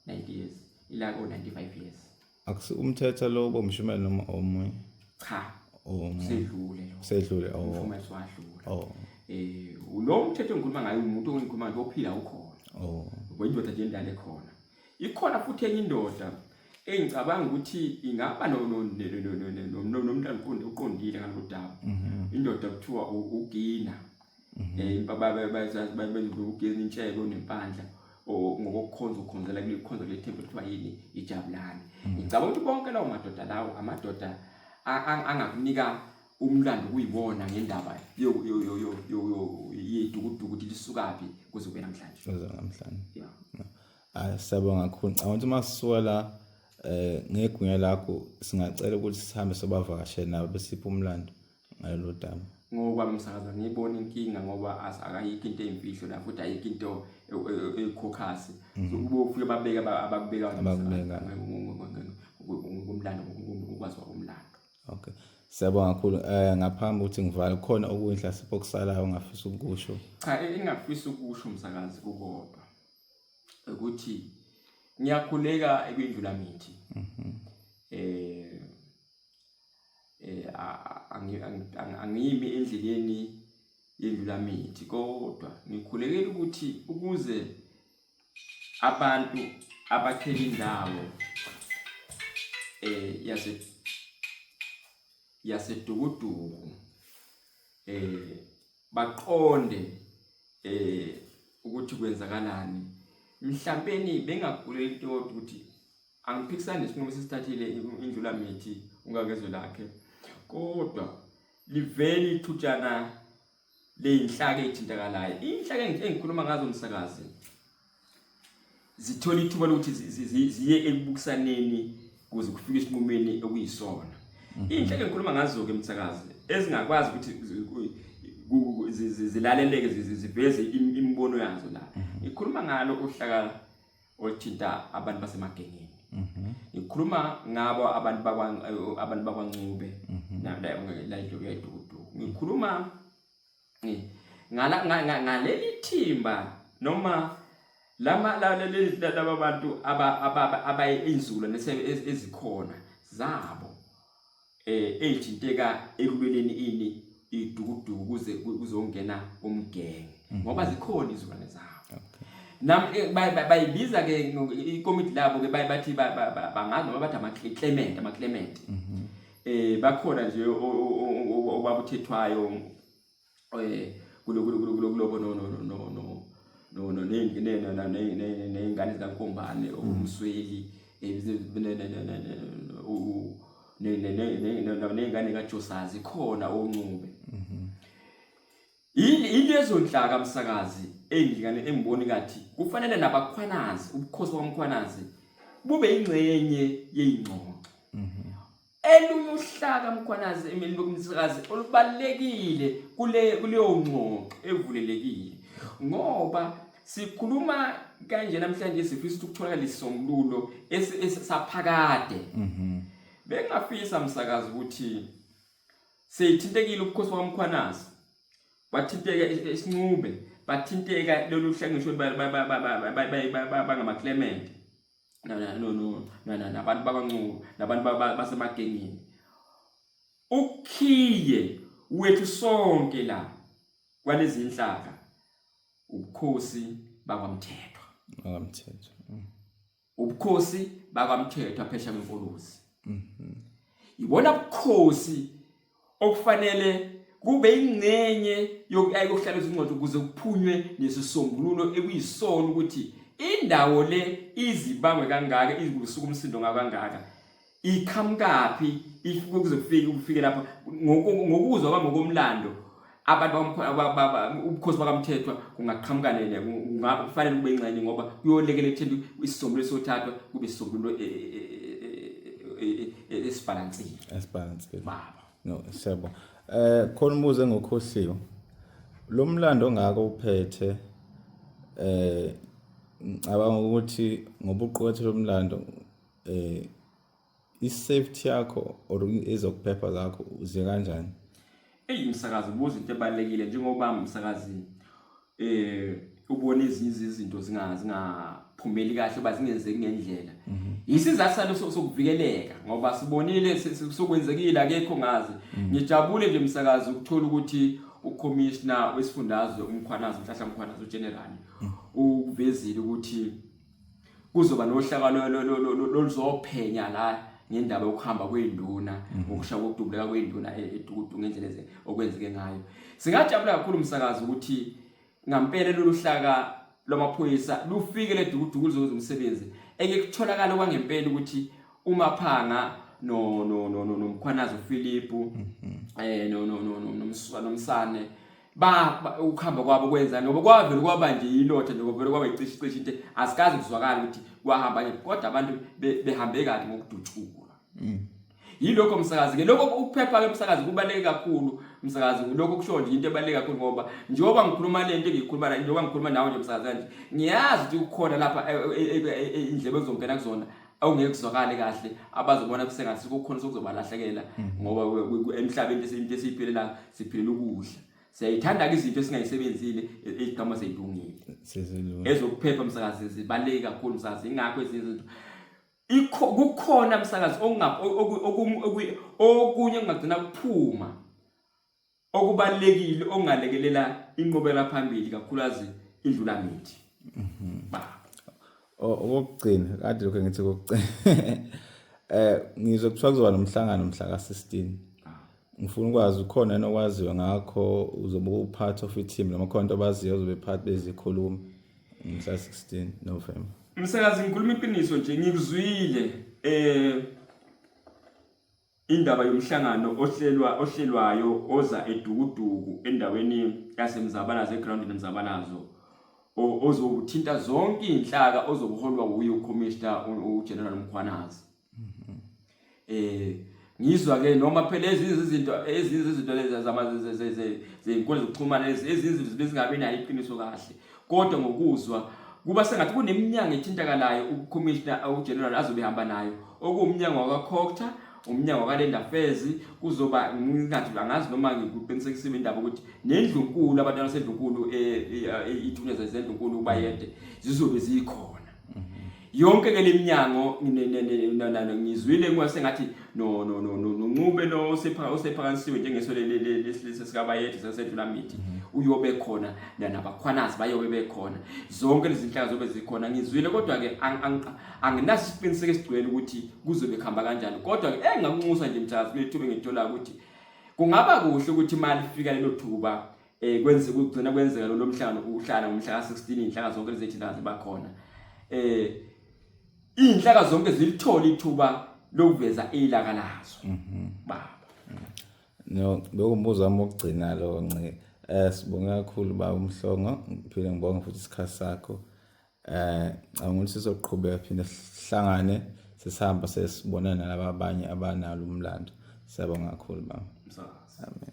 [SPEAKER 3] 90 years. Ila ko 95 years.
[SPEAKER 2] Akusi umthetho lo bomshumela noma omunye?
[SPEAKER 3] Cha.
[SPEAKER 2] Omunye.
[SPEAKER 3] Sedlule lo.
[SPEAKER 2] Sedlule oh.
[SPEAKER 3] Umshumela wadlula.
[SPEAKER 2] Oh.
[SPEAKER 3] Lo mthetho engikhuluma ngayo umuntu engikhuluma ngaye ophila ukhona.
[SPEAKER 2] Oh.
[SPEAKER 3] Ngoba indoda nje endala ekhona. Ikhona futhi enye indoda engicabanga ukuthi ingaba nomntwana uqondile ngalolu daba. Indoda kuthiwa uGina. Ugina intsheko nempandla ngokukhonza ukhonzela kukhonza kule temple kuthiwa yini iJabulani. Ngicabanga ukuthi bonke lawo madoda lawo amadoda angakunika umlando kuyiwona ngendaba yedukuduku ukuthi lisukaphi kuze kube namhlanje.
[SPEAKER 2] Kuze namhlanje.
[SPEAKER 3] Yeah.
[SPEAKER 2] Hayi siyabonga kakhulu. Ngicabanga ukuthi uma sisuka la ngegunya lakho singacela ukuthi sihambe sobavakashela nabo besiphe umlando ngalolu daba.
[SPEAKER 3] Ngokwami msakaza ngiyibona inkinga ngoba akayikho into eyimfihlo la futhi ayikho into eyikhokhasi. So kube ufike babeka abakubeka
[SPEAKER 2] Abakubeka.
[SPEAKER 3] ngomlando ngokwazi komlando.
[SPEAKER 2] Okay. Siyabonga kakhulu. Ngaphambi ukuthi ngivale khona okunye mhlawumbe okusalayo ongafisa ukusho.
[SPEAKER 3] Cha, engingafisa ukusho msakazi kukodwa ukuthi ngiyakhuleka ekwindlulamithi. Angimi endleleni yendlulamithi kodwa ngikhulekela ukuthi ukuze abantu abakhela indawo yaseDukuduku baqonde ukuthi kwenzakalani. Mhlawumbe bengakhuleli into yodwa ukuthi angiphikisani nesinqumo esisithathile indlulamithi ungakezwe lakhe, kodwa liveli ithutshana leyinhlaka ethintakalayo. Inhlaka engikhuluma ngazo msakazi zithola ithuba lokuthi ziye ekubukisaneni kuze kufike esinqumeni okuyisona. Inhlaka engikhuluma ngazo ke msakazi ezingakwazi ukuthi zilaleleke ziveze imibono yazo la. Ngikhuluma ngalo uhlaka oluthinta abantu basemagengeni. Ngikhuluma ngabo abantu bakwaNcube la eDukuduku. Ngikhuluma ngaleli thimba noma laba bantu abayinzukulwane ezikhona zabo eyithinteka ekulweleni ini idukuduku kuze kuzongena umgenge ngoba zikhona izilwane zabo. Nami bayibiza ke ikomiti labo ke bathi bangazi noma bathi ama-Clement. Bakhona nje obabuthethwayo kulobo no ney'ngane zikaNkombane umsweli ney'ngane kaJosazi khona oNcube. Ilezo nhlaka msakazi engingane engiboni kathi kufanele nabakhwanazi ubukhosi bakamkhwanazi bube ingxenye yeyingxoxo. Elunye uhlaka mkhwanazi emini lokumsakazi olubalekile kuleyo ngxoxo evulelekile, ngoba sikhuluma kanje namhlanje sifisa ukuthola lesisombululo esaphakade. Bengafisa msakazi ukuthi seyithintekile ubukhosi bakamkhwanazi, bathinteka esincube, bathinteka lolu hlaka ngisho bangama-Clement nabantu bakwaNcube nabantu basemagengeni. Ukhiye wethu sonke la kwalezi inhlaka ubukhosi bakwaMthethwa.
[SPEAKER 2] BakwaMthethwa.
[SPEAKER 3] Ubukhosi bakwaMthethwa phesha kwenkolozi. Ibona ubukhosi okufanele kube ingxenye yokuhlala izingxoxo ukuze kuphunywe nesisombululo ekuyisona ukuthi indawo le izibangwe kangaka, izikusuka umsindo kangaka, iqhamukaphi, ifike kuze kufike lapha. Ngokuzwa kwami ngokomlando abantu ubukhosi bakaMthethwa kungaqhamuka kufanele kube ingxenye ngoba kuyolekela ekutheni isisombululo esiyothathwa kube isisombululo esibhalansile.
[SPEAKER 2] Esibhalansile.
[SPEAKER 3] Baba.
[SPEAKER 2] No, siyabonga. Khona umbuzo engokhohliwe. Lo mlando ongaka uphethe Ngicabanga ukuthi ngoba uqukethe lomlando, i-safety yakho or ezokuphepha zakho uze kanjani?
[SPEAKER 3] Eyi msakazi, ubuza into ebalulekile, njengoba msakazi ubona ezinye izinto zingaphumeli kahle, ba zingenzeki ngendlela. Isizathu salo sokuvikeleka, ngoba sibonile sokwenzekile, akekho ngazi. Ngijabule nje msakazi ukuthola ukuthi ucommissioner wesifundazwe uMkhwanazi, uNhlanhla Mkhwanazi ugeneral, ukuvezile ukuthi kuzoba nohlaka loluzophenya la ngendaba yokuhamba kwenduna, ngokushaya kokudubuleka kwenduna eDukuduku, ngendlela okwenzeke ngayo. Singajabula kakhulu umsakazi ukuthi ngampela lolu hlaka lwamaphoyisa lufike leDukuduku luzokwenza umsebenzi, eke kutholakala kwangempela ukuthi uMaphanga no no no no noMkhwanazi uPhilip no no no no noMsane ba ukuhamba kwabo kwenza, ngoba kwavele kwaba nje ilotha nje, kwavele kwaba icishe cishe into, asikaze kuzwakala ukuthi kwahamba nje, kodwa abantu behambe kahle ngokudutshulwa. Yilokho msakazi ke, lokho ukuphepha ke msakazi kubaluleke kakhulu msakazi. Lokho kusho nje into ebaluleke kakhulu, ngoba njengoba ngikhuluma le nto engiyikhuluma la, njengoba ngikhuluma nawe nje msakazi kanje, ngiyazi ukuthi kukhona lapha indlebe ezongena kuzona awungeke kuzwakale kahle, abazobona kusengathi kukhona sokuzobalahlekela, ngoba emhlabeni into esiyiphilela, siphilela ukudla, siyayithanda-ke izinto esingayisebenzile eziqhamuka seyilungile. Ezokuphepha msakazi zibaluleke kakhulu msakazi, ingakho ezinye izinto ikho kukhona msakazi okunye okungagcina kuphuma okubalulekile okungalekelela inqubela phambili, kakhulukazi iNdlulamithi, baba.
[SPEAKER 2] Okokugcina, kade lokho ngithi okokugcina, ngizwe kuthiwa kuzoba nomhlangano mhla ka-16. Ngifuna ukwazi, ukhona yini okwaziyo ngakho? Uzobe u-part of i-team noma khona into abaziyo ozobe part bezikhuluma mhla 16 November?
[SPEAKER 3] Msakazi, ngikhuluma iqiniso nje, ngikuzwile indaba yomhlangano ohlelwayo oza eDukuduku endaweni yaseMzabalazo, egroundini eMzabalazo, ozowuthinta zonke iy'nhlaka, ozobuholwa wuye ucommissioner uGeneral Mkhwanazi. Ngizwa ke noma phela ezinye izinto lezi zama zezinkundla zokuxhumana, lezi ezinye izinto bezingabi nayo iqiniso kahle, kodwa ngokuzwa kuba sengathi kuneminyango ethintakalayo ucommissioner ugeneral azobe ehamba nayo, okuwumnyango wakwa-COGTA, umnyango waka-Land Affairs. Kuzoba ngathi, angazi noma ngikuqinisekisiwe indaba ukuthi nendlunkulu, abantwana basendlunkulu, ithunywa zendlunkulu uBayede, zizobe zikhona yonke ke leminyango. Ngizwile kuba sengathi no no no no noNcube lo osephakanyisiwe njengeso lesilisa sikaBayede saseNdlulamithi uyobe khona, nabakhwanazi bayobe bekhona, zonke lezi zinhlaka zobe zikhona, ngizwile. Kodwa ke anginaso isiqiniseko esigcwele ukuthi kuzobe kuhamba kanjani, kodwa ke engingakunxusa nje mthazi kule thuba engithola ukuthi kungaba kuhle ukuthi imali ifika lelo thuba kwenze kugcina kwenzeka lo mhlangano uhlala ngomhla ka-16, inhlaka zonke lezi zinhlaka ziba khona, iy'nhlaka zonke zilithola ithuba lokuveza ilaka lazo, baba.
[SPEAKER 2] No, bekumbuzo wami wokugcina lo, Nci. Sibonge kakhulu baba uMhlongo, ngiphinde ngibonge futhi isikhathi sakho. Ngicabanga ukuthi sizoqhubeka phinde sihlangane sesihamba sesibonana nalaba abanye abanalo umlando. Siyabonga kakhulu baba.
[SPEAKER 3] Msakazi.
[SPEAKER 2] Amen.